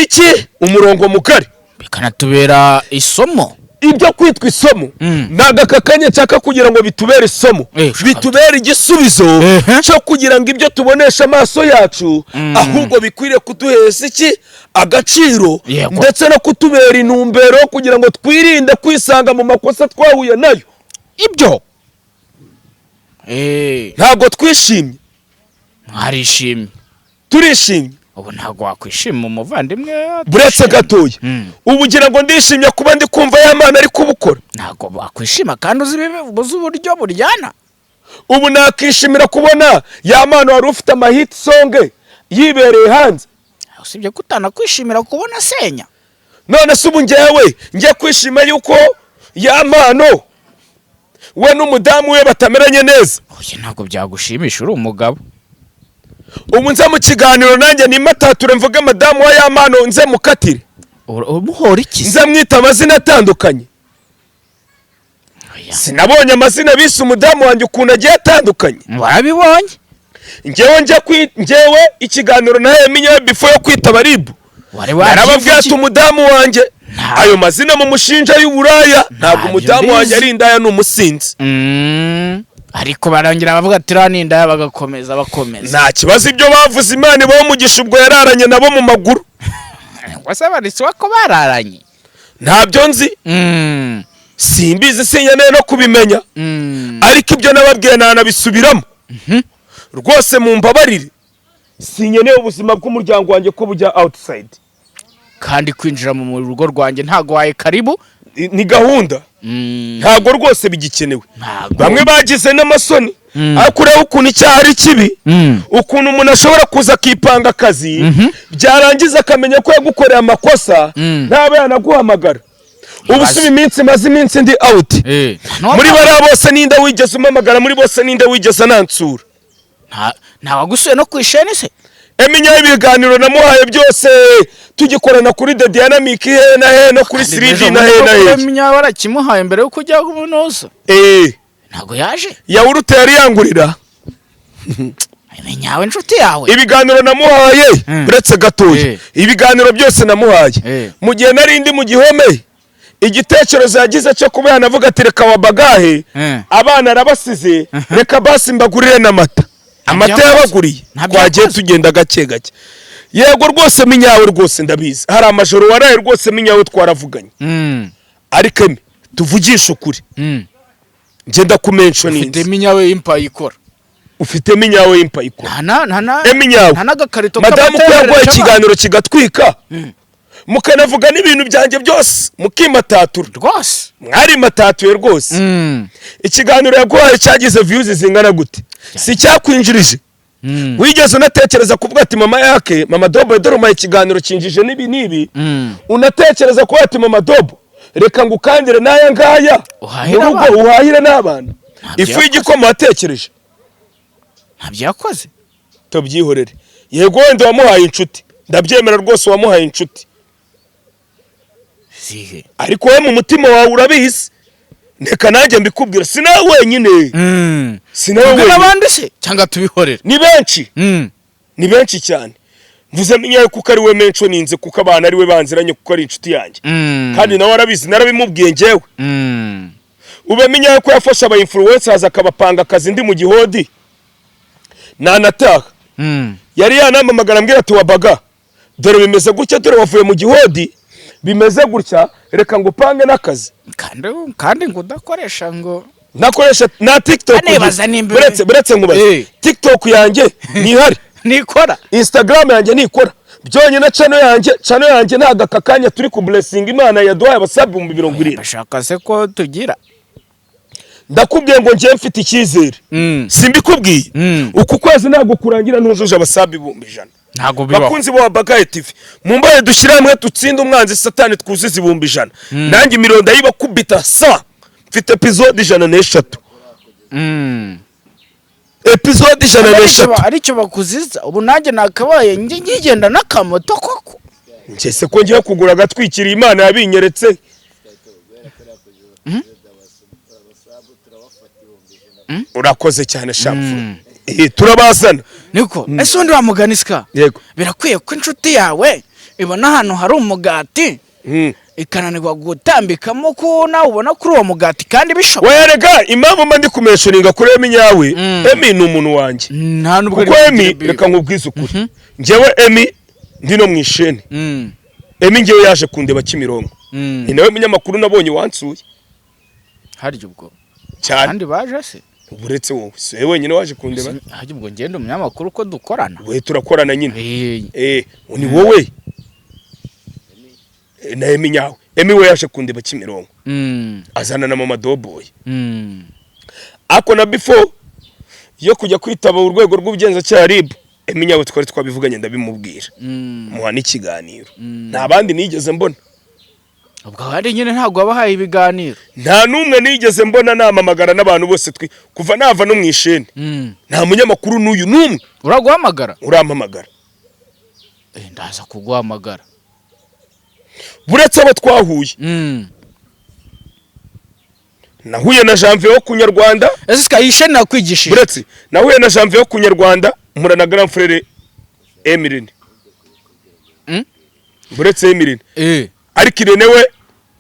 iki? Umurongo mugari. Bikanatubera isomo. Ibyo kwitwa isomo, ntabwo aka kanya nshaka kugira ngo bitubere isomo, bitubere igisubizo cyo kugira ngo ibyo tubonesha amaso yacu, ahubwo bikwiriye kuduheza iki? Agaciro, ndetse no kutubera intumbero kugira ngo twirinde kwisanga mu makosa twahuye nayo. Ibyo. Ntabwo twishimye. Mwarishimye. Turishimye. Ubu ntabwo wakwishima umuvandimwe? Buretse gatoya. Ubu ugira ngo ndishimye kuba ndi kumva Yampano ari kubukora? Ntabwo wakwishima kandi uzi uzi uburyo buryana. Ubu nakishimira kubona Yampano wari ufite ama hit song yibereye hanze? Usibye ko utanakwishimira kubona asenya. None se ubu ngewe njye kwishima yuko Yampano we n'umudamu we batameranye neza? Oya, ntabwo byagushimisha uri umugabo. Ubu nze mu kiganiro nanjye nimatature, mvuge madamu wa Yampano, nze mukatire? Umuhora iki se? Nze mwita amazina atandukanye? Oya. Sinabonye amazina bise umudamu wanjye ukuntu agiye atandukanye? Warabibonye. Ngewe njya kwi ngewe ikiganiro nawe minyewe before yo kwitaba RIB, Wari narababwiye ati wabyivugiye. umudamu wanjye, ayo mazina mu mushinja y'uburaya, ntabwo Ntabyo umudamu mbizi. wanjye ari indaya, ni umusinzi. Ariko barongera bavuga ati iriya ni indaya, bagakomeza bakomeza. Nta kibazo, ibyo bavuze Imana ibaho umugisha, ubwo yararanye nabo mu maguru. Wese banditse ko bararanye. Ntabyo nzi, simbizi, sinkeneye no kubimenya. Ariko ibyo nababwiye ntanabisubiramo rwose, mumbabarire, sinkeneye ubuzima bw'umuryango wanjye ko bujya outside. Kandi kwinjira mu rugo rwanjye ntago waye karibu. Ni gahunda. Ntabwo rwose bigikenewe. Ntago. Bamwe bagize n'amasoni, ariko ureba ukuntu icyaha ari kibi, ukuntu umuntu ashobora kuza akipanga akazi, byarangiza akamenya ko yagukoreye amakosa, ntabe yanaguhamagara. Ubu Ibaze. si iminsi maze iminsi ndi out, muri bariya bose ninde wigeze umpamagara? Muri bose ninde wigeze anansura? Nta wagusuye no ku isheni se? Emi ibiganiro namuhaye byose tugikorana kuri The Dynamic, he na he, no kuri 3D na he na he. Emi warakimuhaye mbere yo kujya kunoza? Eh. Ntabwo yaje. Yawurute yari yangurira. Emi inshuti yawe. Ibiganiro namuhaye, uretse gatoya, ibiganiro byose namuhaye mu gihe nari ndi mu gihome, igitekerezo yagize cyo kuba yanavuga ati: "Reka wabagahe, abana arabasize, reka basi mbagurire n'amata." Amata Yakoze. yabaguriye. Ntabyo Twagiye yakoze. tugenda gake gake. Yego rwose minyawe, rwose ndabizi, hari amajoro waraye rwose minyawe, twaravuganye. Ariko Emi, tuvugishe ukuri, ngenda kumentioninze. Ufite minyawe y'impaye ikora. Ufite minyawe y'impayiko. Nta na nta na Emi nyawe. Nta n'agakarito Madamu ko k'amata yaguhaye yohereje abana. ikiganiro kigatwika, mukanavuga n'ibintu byanjye byose, mukimatatura. Rwose. Mwarimatatuye rwose. Ikiganiro yaguhaye cyagize views zingana gute? Si cyakwinjirije? Wigeze unatekereza kuvuga ati: "Mama yake, mama Dobo, dore umpaye ikiganiro kinjije n'ibi n'ibi"? Unatekereza kuba ati: "Mama Dobo, reka ngukandire n'aya ngaya Uhahire mu rugo, abana." uhahire n'abana Ntabyo ifu yakoze. y'igikoma"? Watekereje? Ntabyo yakoze. Tubyihorere. Yego, wenda wamuhaye inshuti, ndabyemera rwose, wamuhaye inshuti. Zihe? Ariko wowe mu mutima wawe urabizi, reka nanjye mbikubwira, si nawe wenyine, si nawe Ubwo wenyine. n'abandi se cyangwa tubihorere? Ni benshi, ni benshi cyane. Mvuze minyawe kuko ari we mentioninze, kuko abantu ari we banziranye, kuko ari inshuti yanjye, kandi nawe arabizi, narabimubwiye njyewe. Ube minyawe ko yafashe aba influencers akabapanga akazi ndi mu gihodi nanataha. Yari yanampamagara ambwira ati: "Wabaga, dore bimeze gutya, dore wavuye mu gihodi, bimeze gutya, reka ngo upange n'akazi." Kandi ngo udakoresha ngo Nakoresha na TikTok. Anibaza nimba- Buretse nkubaze. TikTok yanjye ntihari? Nikora. Instagram yanjye ntikora? Byonyine channel yanjye ntabwo aka kanya turi ku blessing. Imana yaduhaye abasabe 70,000. Bashaka se ko tugira? Ndakubwiye ngo njyewe mfite icyizere. Simbikubwiye? Uku kwezi ntabwo kurangira ntujuje abasabe 100,000. Ntabwo bibaho. Bakunzi ba Bagaye TV, mumbaye dushyire hamwe dutsinde umwanzi Satani, twuzuze 100,000. Nanjye imirongo ndayibakubita sa mfite episode 103. Episode 103. Aricyo bakuziza. Ubu nanjye nakabaye ngigenda n'akamoto koko. Njye se ko ngiye kugura agatwikiriye, Imana yabinyeretse. Urakoze cyane shapu. Turabazana. Niko ese ubundi wamugani sika? Yego. Birakwiye ko inshuti yawe ibona ahantu hari umugati ikananirwa gutambikamo ko nawe ubona kuri uwo mugati kandi bishoboka? Werega impamvu mba ndi kumentioninga kuri Emi nyawe, Emi ni umuntu wanjye. Nta nubwo Kuko ari Emi, kugira reka nkubwize ukuri, njyewe Emi ndi no mu isheni. Emi njyewe yaje kundeba Kimironko. Ni nawe munyamakuru nabonye wansuye. Harya ubwo Cyane. kandi baje se? Uretse wowe, si wowe wenyine waje kundeba. Harya ubwo ngenda umunyamakuru ko dukorana? We turakorana nyine. Eh. Ni wowe na Emi nyawe. Emi we yaje kundeba Kimironko, azana na mama Doboy. Ako na before yo kujya kwitaba urwego rw'ubugenzacyaha RIB, Emi nyawe twari twabivuganye, ndabimubwira, muha n'ikiganiro. Nta bandi nigeze mbona. Ubwo abandi nyine ntabwo wabahaye ibiganiro? Nta n'umwe nigeze mbona namamagara n'abantu bose twi kuva nava no mu isheni. Nta munyamakuru n'uyu n'umwe Uraguhamagara? urampamagara. Ndaza kuguhamagara. Buretse abo twahuye, nahuye na Janvier wo ku Nyarwanda. Ese sika iyi sheni nakwigishije? Buretse nahuye na Janvier wo ku Nyarwanda, mpura na grand frère Emirene. Buretse Emirene. Ariko Irene we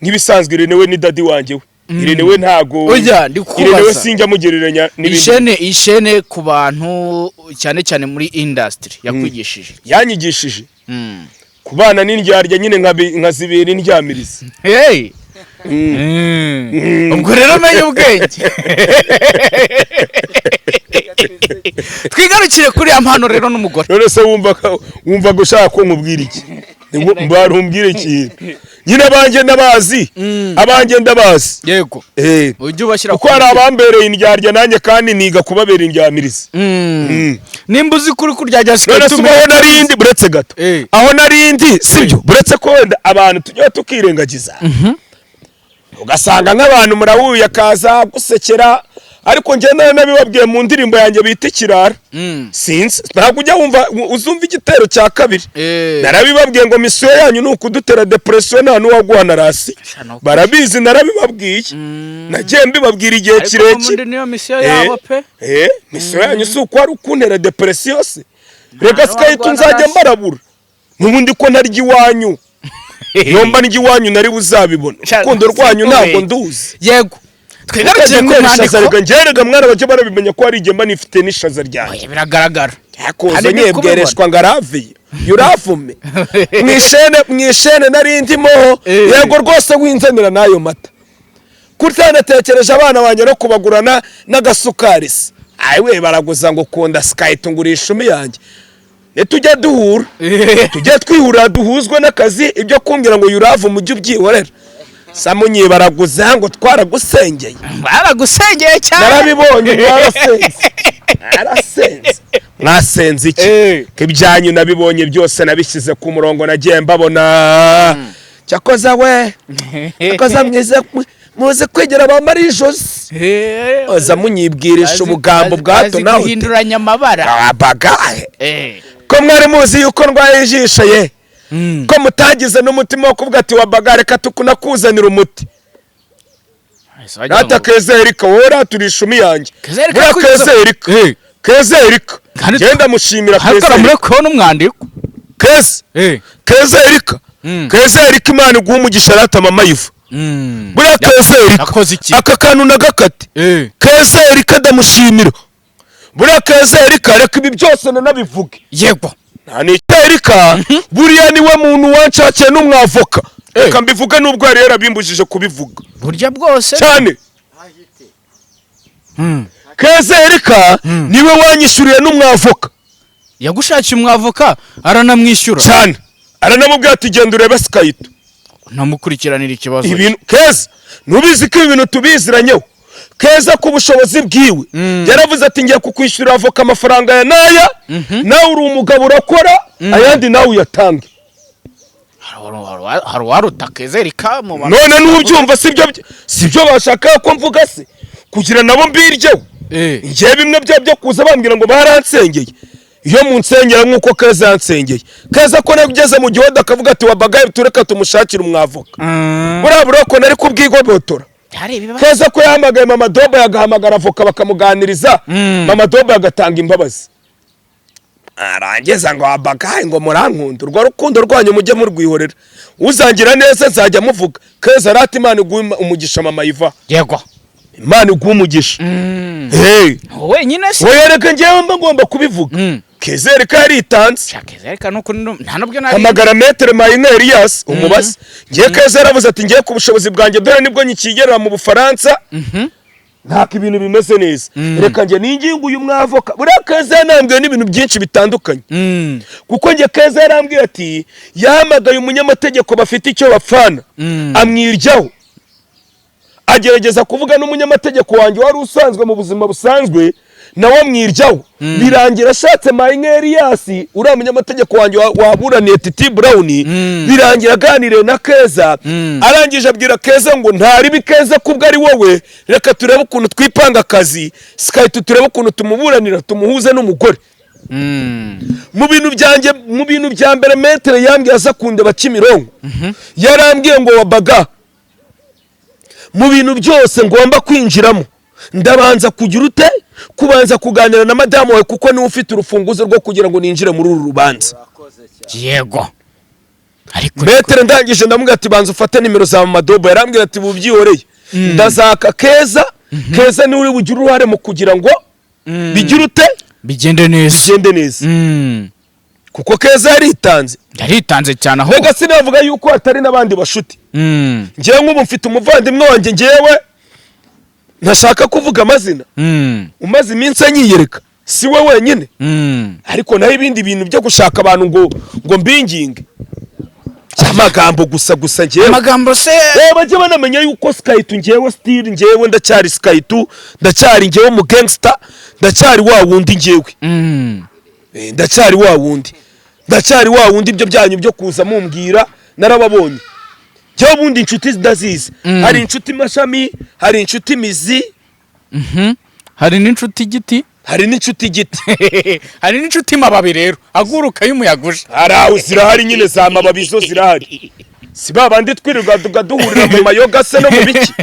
nk'ibisanzwe, Irene we ni daddy wanjye we. Irene we ntago Oya, ndi kukubaza. Irene we sinjya mugereranya n'ibindi. Ishene ku bantu cyane cyane muri industry yakwigishije? Yanyigishije kubana n'indyarya nyine, nkazibera indyamirizi. Hey. Ubwo rero menye ubwenge, twigarukire kuri ya mpano rero n'umugore. None se wumvaga ushaka ko nkubwira iki? Barumbwire ikintu nyine, abanjye ndabazi, abanjye ndabazi. Yego. Ujye ubashyira Kuko hari abambereye indyarya nanjye kandi niga kubabera indyamirizi. Nimba uzi kuri kuryajya. None se aho narindi, buretse gato, aho narindi sibyo? Buretse ko wenda abantu tujya tukirengagiza, ugasanga nk'abantu murahuye akaza gusekera. Ariko njye nawe nabibabwiye mu ndirimbo yanjye bita Ikirara. Sinzi, ntabwo ujya wumva, uzumva igitero cya kabiri. Narabibabwiye ngo mission yanyu ni ukudutera depression, nta n'uwaguha na ration. Sha, Barabizi, narabibabwiye, nagiye mbibabwira igihe Ariko kirekire. n'ubundi niyo mission yabo pe. Mission yanyu si uko ari ukuntera depression se? Reka sikahita N'uwaguha na nzajya ration. mbarabura n'ubundi ko ntarya iwanyu. Iyo mba ndya iwanyu nari buzabibona. Sha, Urukundo rwanyu ntabwo sikubeshye. nduzi. Yego, twigarukiye Mukagiye ku kwera ishaza. mwandiko. Reka njyewe, rega mwana, bajya barabimenya ko hari igihe mba nifite n'ishaza ryanjye. Oya, biragaragara. Yakoze Kandi ndi nyebwereshwa ngo araviye yuravume mwishene mwishene nari ndimo. Yego rwose, winzanira n'ayo mata kutanatekereje abana banjye no kubagurana n'agasukari se. Ayiwe, baraguza ngo kunda sikahita ngurisha ishumi yanjye. Nitujya duhura, tujye twihurira duhuzwe n'akazi. Ibyo kumbwira ngo yuravu mujye ubyihorera. Samunyi baraguza ngo twaragusengeye. Baragusengeye cyane. Narabibonye, mwarasenze, mwarasenze, mwasenze iki? Ko ibyanyu nabibonye byose, nabishyize ku murongo, nagiye mbabona. Cyakoza we, cyakoza mwize, muzi kwigira ba Marie Jose, oza munyibwirisha ubugambo bwa hato na hato. Guhinduranya amabara. Abagahe ko mwari muzi yuko ndwaye ijisho ye, ko mutagize n'umutima wo kuvuga ati: "Wabaga, reka tukunakuzanira umuti"? Rata Keza Erika, wowe rata ishumi yanjye. Keza Erika Buriya yakugeze- Keza Erika, Keza Erika, genda mushimira Ariko Keza muri Erika. kubona umwandiko. Keza, Keza Erika, Keza Erika, Imana iguha umugisha. Rata mama yiva, buriya Keza Erika Yakoze iki? Aka kantu nagakate. Keza Erika ndamushimira. Buriya Keza Erika, reka ibi byose nanabivuge. Nta n'icyo, Erika buriya niwe muntu wanshakiye n'umwavoka. Reka mbivuge nubwo yari yarabimbujije kubivuga. Burya bwose. Cyane. Keza Erika niwe wanyishyuriye n'umwavoka. Yagushakiye umwavoka aranamwishyura. Cyane, aranamubwira ati: "Genda urebe sikayito." Ntamukurikiranira ikibazo. Ibintu Keza ntubizi ko ibi bintu tubiziranyeho. Keza ku bushobozi bwiwe yaravuze ati: "Ngiye kukwishyurira avoka amafaranga ya n'aya, nawe uri umugabo urakora, ayandi nawe uyatange." Hari uwaruta Keza Erika mu bantu? None n'ubyumva, sibyo bashaka ko mvuga se kugira nabo mbiryeho? Njyewe bimwe byo kuza bambwira ngo baransengeye, iyo munsengera nk'uko Keza yansengeye, Keza ko nageze mu gihodo akavuga ati: "Wabagaye, tureka tumushakire umwavoka," buriya buroko nari kubwigobotora. Hari ibibazo. Keza ko yahamagaye mama Dobo, yagahamagara avoka bakamuganiriza, mama Dobo agatanga imbabazi, arangiza ngo wabagaye ngo murankunda. Urwo rukundo rwanyu mujye murwihorera, uzangira neza nzajya muvuga. Keza rata, Imana iguhe umugisha. Mama Iva, Imana iguhe umugisha. Hey. Wenyine se? Oya, reka njyewe mba ngomba kubivuga. Keza reka yaritanze. Sha, Keza Erika nuko nta nubwo nari Hamagara Maître Mayina Elias umubaze. Ngiye, Keza yaravuze ati: "Ngiye ku bushobozi bwanjye, dore nibwo nyikigerera mu Bufaransa, ntabwo ibintu bimeze neza, reka njye ningingo uyu mwavoka." Buriya Keza yanambwiye n'ibintu byinshi bitandukanye, kuko njye Keza yarambwiye ati yahamagaye umunyamategeko bafite icyo bapfana, amwiryaho, agerageza kuvuga n'umunyamategeko wanjye wari usanzwe mu buzima busanzwe, nawe amwiryaho, birangira ashatse Mayinka Elias, uriya munyamategeko wanjye waburaniye Titi Brown. Birangira aganiriye na Keza, arangije abwira Keza ngo ntaribi Keza, kubwo ari wowe, reka turebe ukuntu twipanga akazi sikahita, turebe ukuntu tumuburanira, tumuhuze n'umugore. Mu bintu byanjye, mu bintu bya mbere maître yambwiye aza kundeba Kimironko, yarambwiye ngo: "Wabaga, mu bintu byose ngomba kwinjiramo, ndabanza kugira ute, kubanza kuganira na madamu wawe, kuko niwe ufite urufunguzo rwo kugira ngo ninjire muri uru rubanza." Yego, ariko Maître ndangije ndamubwira ati: "Banza ufate nimero za Madobo." Yarambwira ati: "Bubyihoreye, ndazaka Keza. Keza niwe uri bugire uruhare mu kugira ngo bigire ute?" Bigende neza. Bigende neza, kuko Keza yaritanze. Yaritanze cyane aho. Rega sinavuga yuko hatari n'abandi bashuti. Ngewe nk'ubu mfite umuvandimwe wanjye, ngewe ntashaka kuvuga amazina, umaze iminsi anyiyereka. Si we wenyine. Ariko naho ibindi bintu byo gushaka abantu ngo mbinginge, amagambo gusa gusa, ngewe Amagambo se? Bajye banamenya yuko Skayitu, ngewe still ngewe ndacyari Skayitu, ndacyari ngewe mu gangster, ndacyari wa wundi ngewe. Ndacyari wa wundi, ndacyari wa wundi. Ibyo byanyu byo kuza mumbwira narababonye. Njyewe ubundi inshuti ndazizi. Hari inshuti mashami, hari inshuti mizi. Hari n'inshuti igiti. Hari n'inshuti igiti. Hari n'inshuti mababi rero, aguruka y'umuyaga uje. Hari aho zirahari nyine, za mababi zo zirahari. Si ba bandi twirirwa duhurira mu mayoga se no mu biki?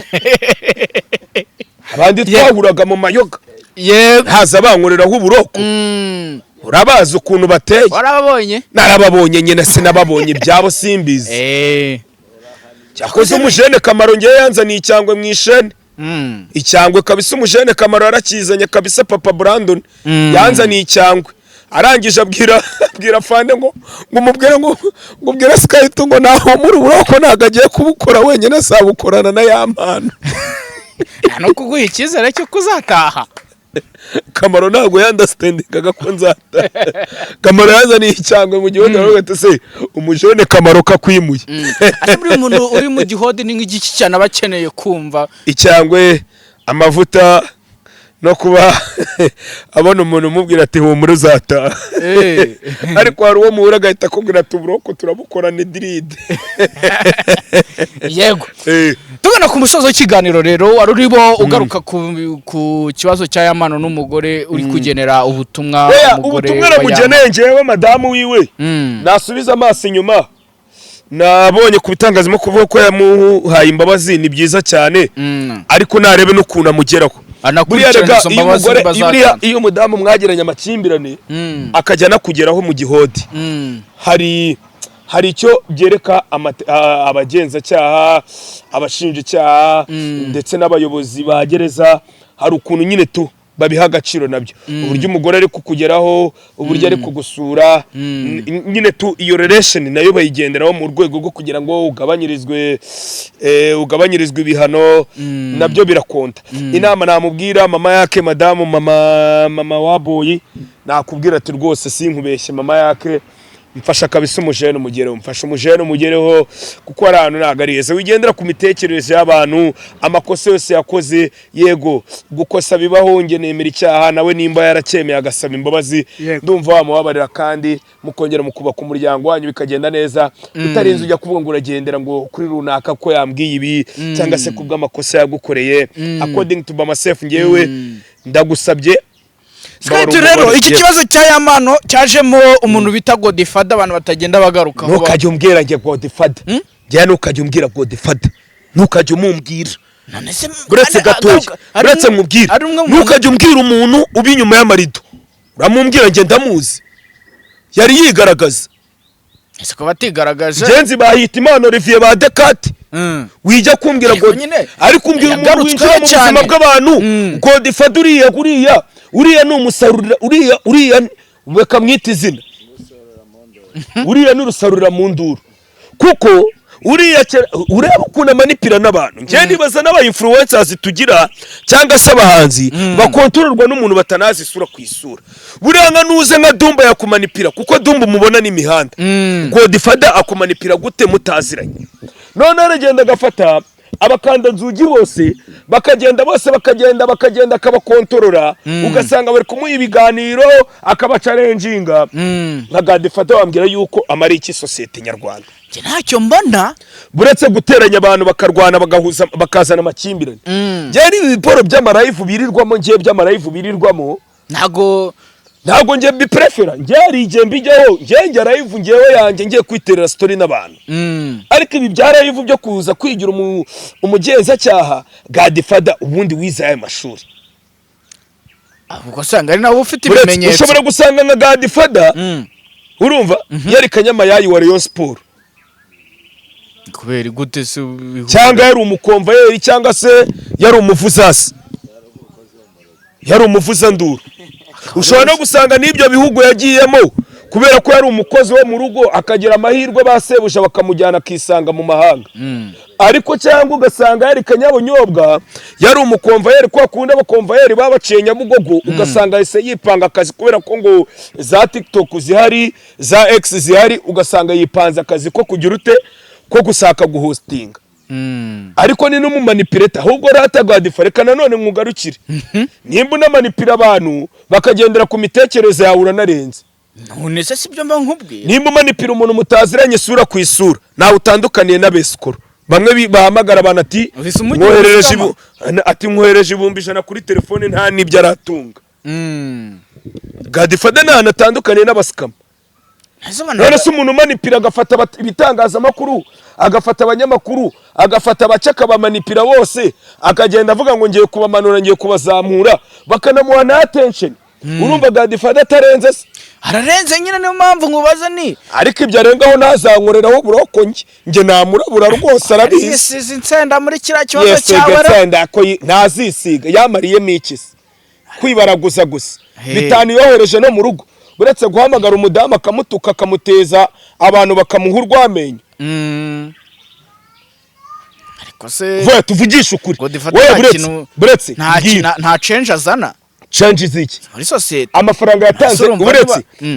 Abandi twahuraga mu mayoga, haza bankoreraho uburoko. Urabazi ukuntu bateye. Warababonye? Narababonye nyine, sinababonye ibyabo simbizi. Cyakoze umujene Kamaro ngewe yanzaniye icyangwe mu ishene. Icyangwe kabisa, umujene Kamaro yarakizanye kabisa. Papa Brandon yanzaniye icyangwe, arangije abwira fande ngo mubwire ngo ubwire Skyto ngo naho muri uburoko ntabwo agiye kubukora wenyine, azabukorana na ya mpano. Nta no kuguha icyizere cyo kuzataha. Kamaro ntabwo yandastendingaga ko nzataha. Kamaro yazaniye icyangwe mu gihugu, aravuga ati: "Se umujene Kamaro kakwimuye." Ese buri muntu uri mu gihodi ni nk'igiki cyane aba akeneye kumva? Icyangwe, amavuta, no kuba abona umuntu umubwira ati: "Humura, uzataha." Ariko hari uwo muhura agahita akubwira ati: "Uburoko turabukorana idiride." Yego. Tugana ku musozo w'ikiganiro rero, wari urimo ugaruka ku kibazo cya Yamano n'umugore, uri kugenera ubutumwa Oya, umugore ubutumwa wa namugeneye njyewe madamu wiwe, nasubiza amaso inyuma. Nabonye ku bitangazamakuru kuvuga ko yamuhaye imbabazi, ni byiza cyane, ariko narebe n'ukuntu amugeraho. Buriya Anakurikirana rega izo iyo mbabazi umugore niba buriya zatanzwe. iyo umudamu mwagiranye amakimbirane akajya anakugeraho mu gihodi, hari icyo byereka abagenzacyaha, abashinjacyaha, ndetse n'abayobozi ba gereza. Hari ukuntu nyine tu babiha agaciro nabyo, uburyo umugore ari kukugeraho, uburyo ari kugusura. Nyine tu iyo relation nayo bayigenderaho mu rwego rwo kugira ngo ugabanyirizwe ibihano. Nabyo birakonta. Inama namubwira mama yake, madamu, mama wa boy, nakubwira ati: "Rwose sinkubeshye, mama yake, mfasha kabisa umujene umugereho, mfasha umujene umugereho, kuko ari ahantu ntabwo ari heza." Wigendera ku mitekerereze y'abantu, amakosa yose yakoze. Yego, gukosa bibaho, njye nemera icyaha. Nawe nimba yaracyemeye agasaba imbabazi, ndumva wamubabarira kandi mukongera mukubaka umuryango wanyu bikagenda neza, utarinze ujya kuvuga ngo uragendera ngo kuri runaka ko yambwiye ibi, cyangwa se kubw'amakosa yagukoreye. According to myself, njyewe ndagusabye. Skype rero, iki kibazo cya Yamano cyajemo umuntu bita Godfather, abantu batagenda bagarukaho. Ntukajya umbwira njye Godfather. Njye ntukajya umbwira Godfather, ntukajya umumbwira. None se Uretse gatoya, uretse nkubwire, ari umwe mu ntukajya umbwira umuntu uba inyuma y'amarido. Uramumbwira, njye ndamuzi, yari yigaragaza. Ese ko batigaragaje? Genzi bahita Imana Olivier ba Dekate. Wijya kumbwira Ariko ngo nyine, ariko umbwira umuntu yagarutsweho winjira mu buzima cyane. bw'abantu. Godfather uriya ni umusarurira, uriya reka mwite izina, uriya ni urusarurira mu nduru, kuko uriya ureba ukuntu amanipira n'abantu. Njye nibaza n'aba influencers tugira cyangwa se abahanzi bakontororwa n'umuntu batanazi isura ku isura. Buriya nka nuze nka Dumba yakumanipira, kuko Dumba umubona n'imihanda. Godfather akumanipira gute mutaziranye? None aragenda agafata abakandanzugi bose, bakagenda bose, bakagenda akabakontorora, ugasanga bari kumuha ibiganiro, akabacarenjinga. Nka Godfather wambwira yuko amara iki sosiyete nyarwanda? Njye ntacyo mbona. Buretse guteranya abantu, bakarwana, bagahuza, bakazana amakimbirane. Njyewe n'ibi biporo by'ama live birirwamo, ngewe by'ama live birirwamo, Ntago ntabwo njye mbiprefera. Njye hari igihe mbijyaho, njye njya live njyewe yanjye ngiye kwiterera story n'abantu, ariko ibi bya live byo kuza kwigira umugenzacyaha, Godfather ubundi wize aya mashuri? Ahubwo usanga ari nawe ufite Uretse ibimenyetso. ushobora gusanga nka Godfather, urumva, yari kanyamayayi wa Rayon Sport. Kubera gute se Cyangwa yari umukomvayeri, cyangwa se yari umuvuzasi, yari umuvuzanduru. Ushobora no gusanga n'ibyo bihugu yagiyemo kubera ko yari umukozi wo mu rugo, akagira amahirwe ba sebuja bakamujyana, akisanga mu mahanga. Ariko cyangwa ugasanga yari kanyabonyobwa, yari umukomvayeri, kwa kundi abakomvayeri babaciye Nyabugogo, ugasanga yahise yipanga akazi kubera ko ngo za TikTok zihari, za X zihari, ugasanga yipanze akazi ko kugira ute, ko gushaka guhostinga. Ariko ni n'umumanipireta ahubwo rata Godfather. Reka nanone mwugarukire, nimba unamanipira abantu bakagendera ku mitekerereze yawe, uranarenze. None se sibyo mba nkubwiye? Nimba umanipira umuntu mutaziranye isura ku isura, ntawe utandukaniye n'abesikoro. Bamwe bahamagara abantu ati nkoherereje ati nkohereje 100,000 kuri telefone nta nibyo aratunga. Godfather nta natandukanye n'abasikama. None se umuntu umanipira agafata ibitangazamakuru, agafata abanyamakuru, agafata abacaka bamanipira bose, akagenda avuga ngo ngiye kubamanura ngiye kubazamura, bakanamuha na attention. Urumva Godfather atarenze se? Ararenze nyine, niyo mpamvu nkubaza ni ariko ibyo arengaho ntazankoreraho buroko nge namurabura rwose arabizi. Yisize insenda muri kiriya kibazo cyawe, insenda ko ntazisiga yamariyemo iki se? Kwibaraguza gusa. Bitanu yohereje no mu rugo, buretse guhamagara umudamu akamutuka akamuteza abantu bakamuha urwamenyo. Ariko se vuba tuvugishe ukuri, wewe buretse nta change azana. Change ziki muri society? Amafaranga yatanze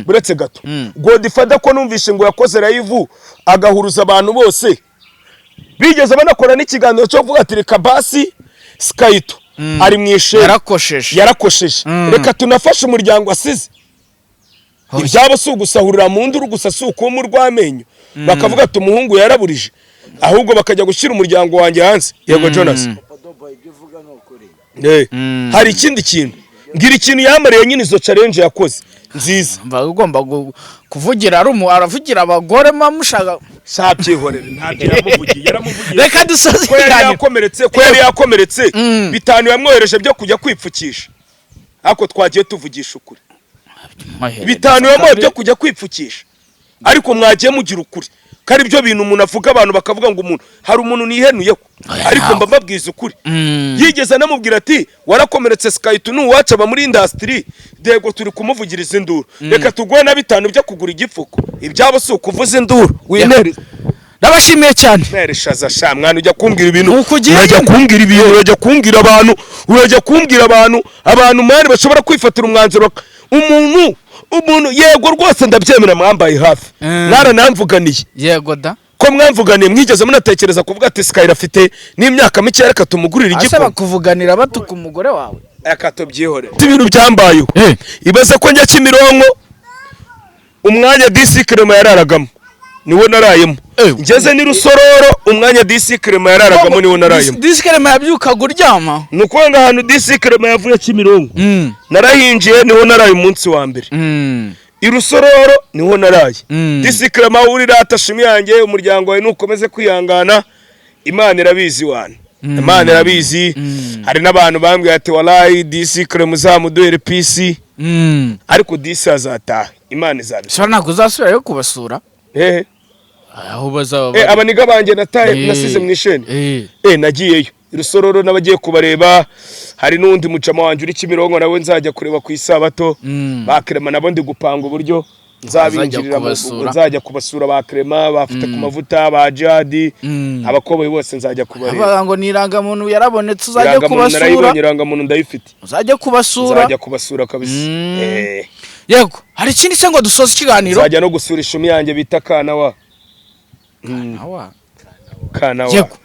buretse gato. Godfather ko numvishe ngo yakoze live agahuruza abantu bose, bigeze banakora n'ikiganiro cyo kuvuga ati reka basi Skyto ari mwishe yarakosheje reka tunafashe umuryango asize. Ibyabo si ugusahurira mu nduru gusa, si ukuba urwamenyo bakavuga ati umuhungu yaraburije, ahubwo bakajya gushyira umuryango wanjye hanze. Yego Jonas, hari ikindi kintu ngira ikintu yamariye nyine izo challenge yakoze nziza. Ugomba kuvugira aravugira abagore mushaka sabyihorere ntabyo yaramuvugiye yaramuvugiye. Reka dusoze ko yari yakomeretse bitanu yamwohereje byo kujya kwipfukisha, ariko twagiye tuvugisha ukuri. Bitanu yamwohereje byo kujya kwipfukisha, ariko mwagiye mugira ukuri kari byo bintu umuntu avuga abantu bakavuga ngo umuntu hari umuntu nihenuye ariko mba mbabwiza ukuri. Yigeze anamubwira ati warakomeretse Skyto nuwaca aba muri industry dego turi kumuvugiriza induru, reka tuguhe na bitanu byo kugura igipfuko. Ibyabo si ukuvuza induru winere. Ndabashimiye cyane. Nereshaza sha mwana, ujya kumbwira ibintu, urajya kumbwira ibintu, urajya kumbwira abantu, urajya kumbwira abantu abantu mwana bashobora kwifatira umwanzuro. Umuntu yego rwose ndabyemera mwambaye hafi, mwaranamvuganiye. Yego da ko mwamvuganiye mwigeze munatekereza kuvuga ati Skyra afite n'imyaka mike reka tumugurire igikoma? Asaba kuvuganira batuka umugore wawe reka tubyihorere. Ibintu byambayeho ibaze ko njya Kimironko umwanya DC Clement yararagamo niwo narayemo, ngeze ni Rusororo umwanya DC Clement yararagamo niwo narayemo. DC Clement yabyukaga uryama? Ni ukuvuga ngo ahantu DC Clement yavuye Kimironko narahinjiye niho naraye umunsi wa mbere. Irusororo niho naraye. DC Clement uri rata shimi yanjye, umuryango wawe nukomeze kwihangana, Imana irabizi wana. Imana irabizi. Hari n'abantu bambwiye ati wallahi DC Clement uzamuduhere PC. Ariko DC azataha, Imana izabisura. Ntabwo uzasubirayo kubasura? Aho bazaba abaniga banjye nataye nasize mu isheni. Nagiyeyo Irusororo n'abagiye kubareba, hari n'undi mucama wanjye uri Kimironko nawe nzajya kureba ku isabato. Ba Clement nabo ndi gupanga uburyo nzabinjirira nzajya kubasura. Ba Clement bafite ku mavuta, ba Jadi, abakoboyi bose nzajya kubareba. Abaga ngo ni irangamuntu yarabonetse uzajya kubasura. Irangamuntu ndayifite, uzajya kubasura, nzajya kubasura kabisa. Yego hari ikindi se ngo dusoze ikiganiro? Nzajya no gusura ishumi yanjye bita Kanawa. Kanawa. Yego.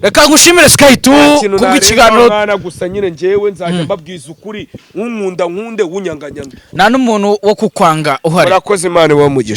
Reka ngushimire Skyto kubwo ikiganiro. Mwana gusa nyine ngewe nzajya mbabwiza ukuri, unkunda nkunde unyanganyanga, nta n'umuntu wo kukwanga uhari. Murakoze, Imana ibahe umugisha.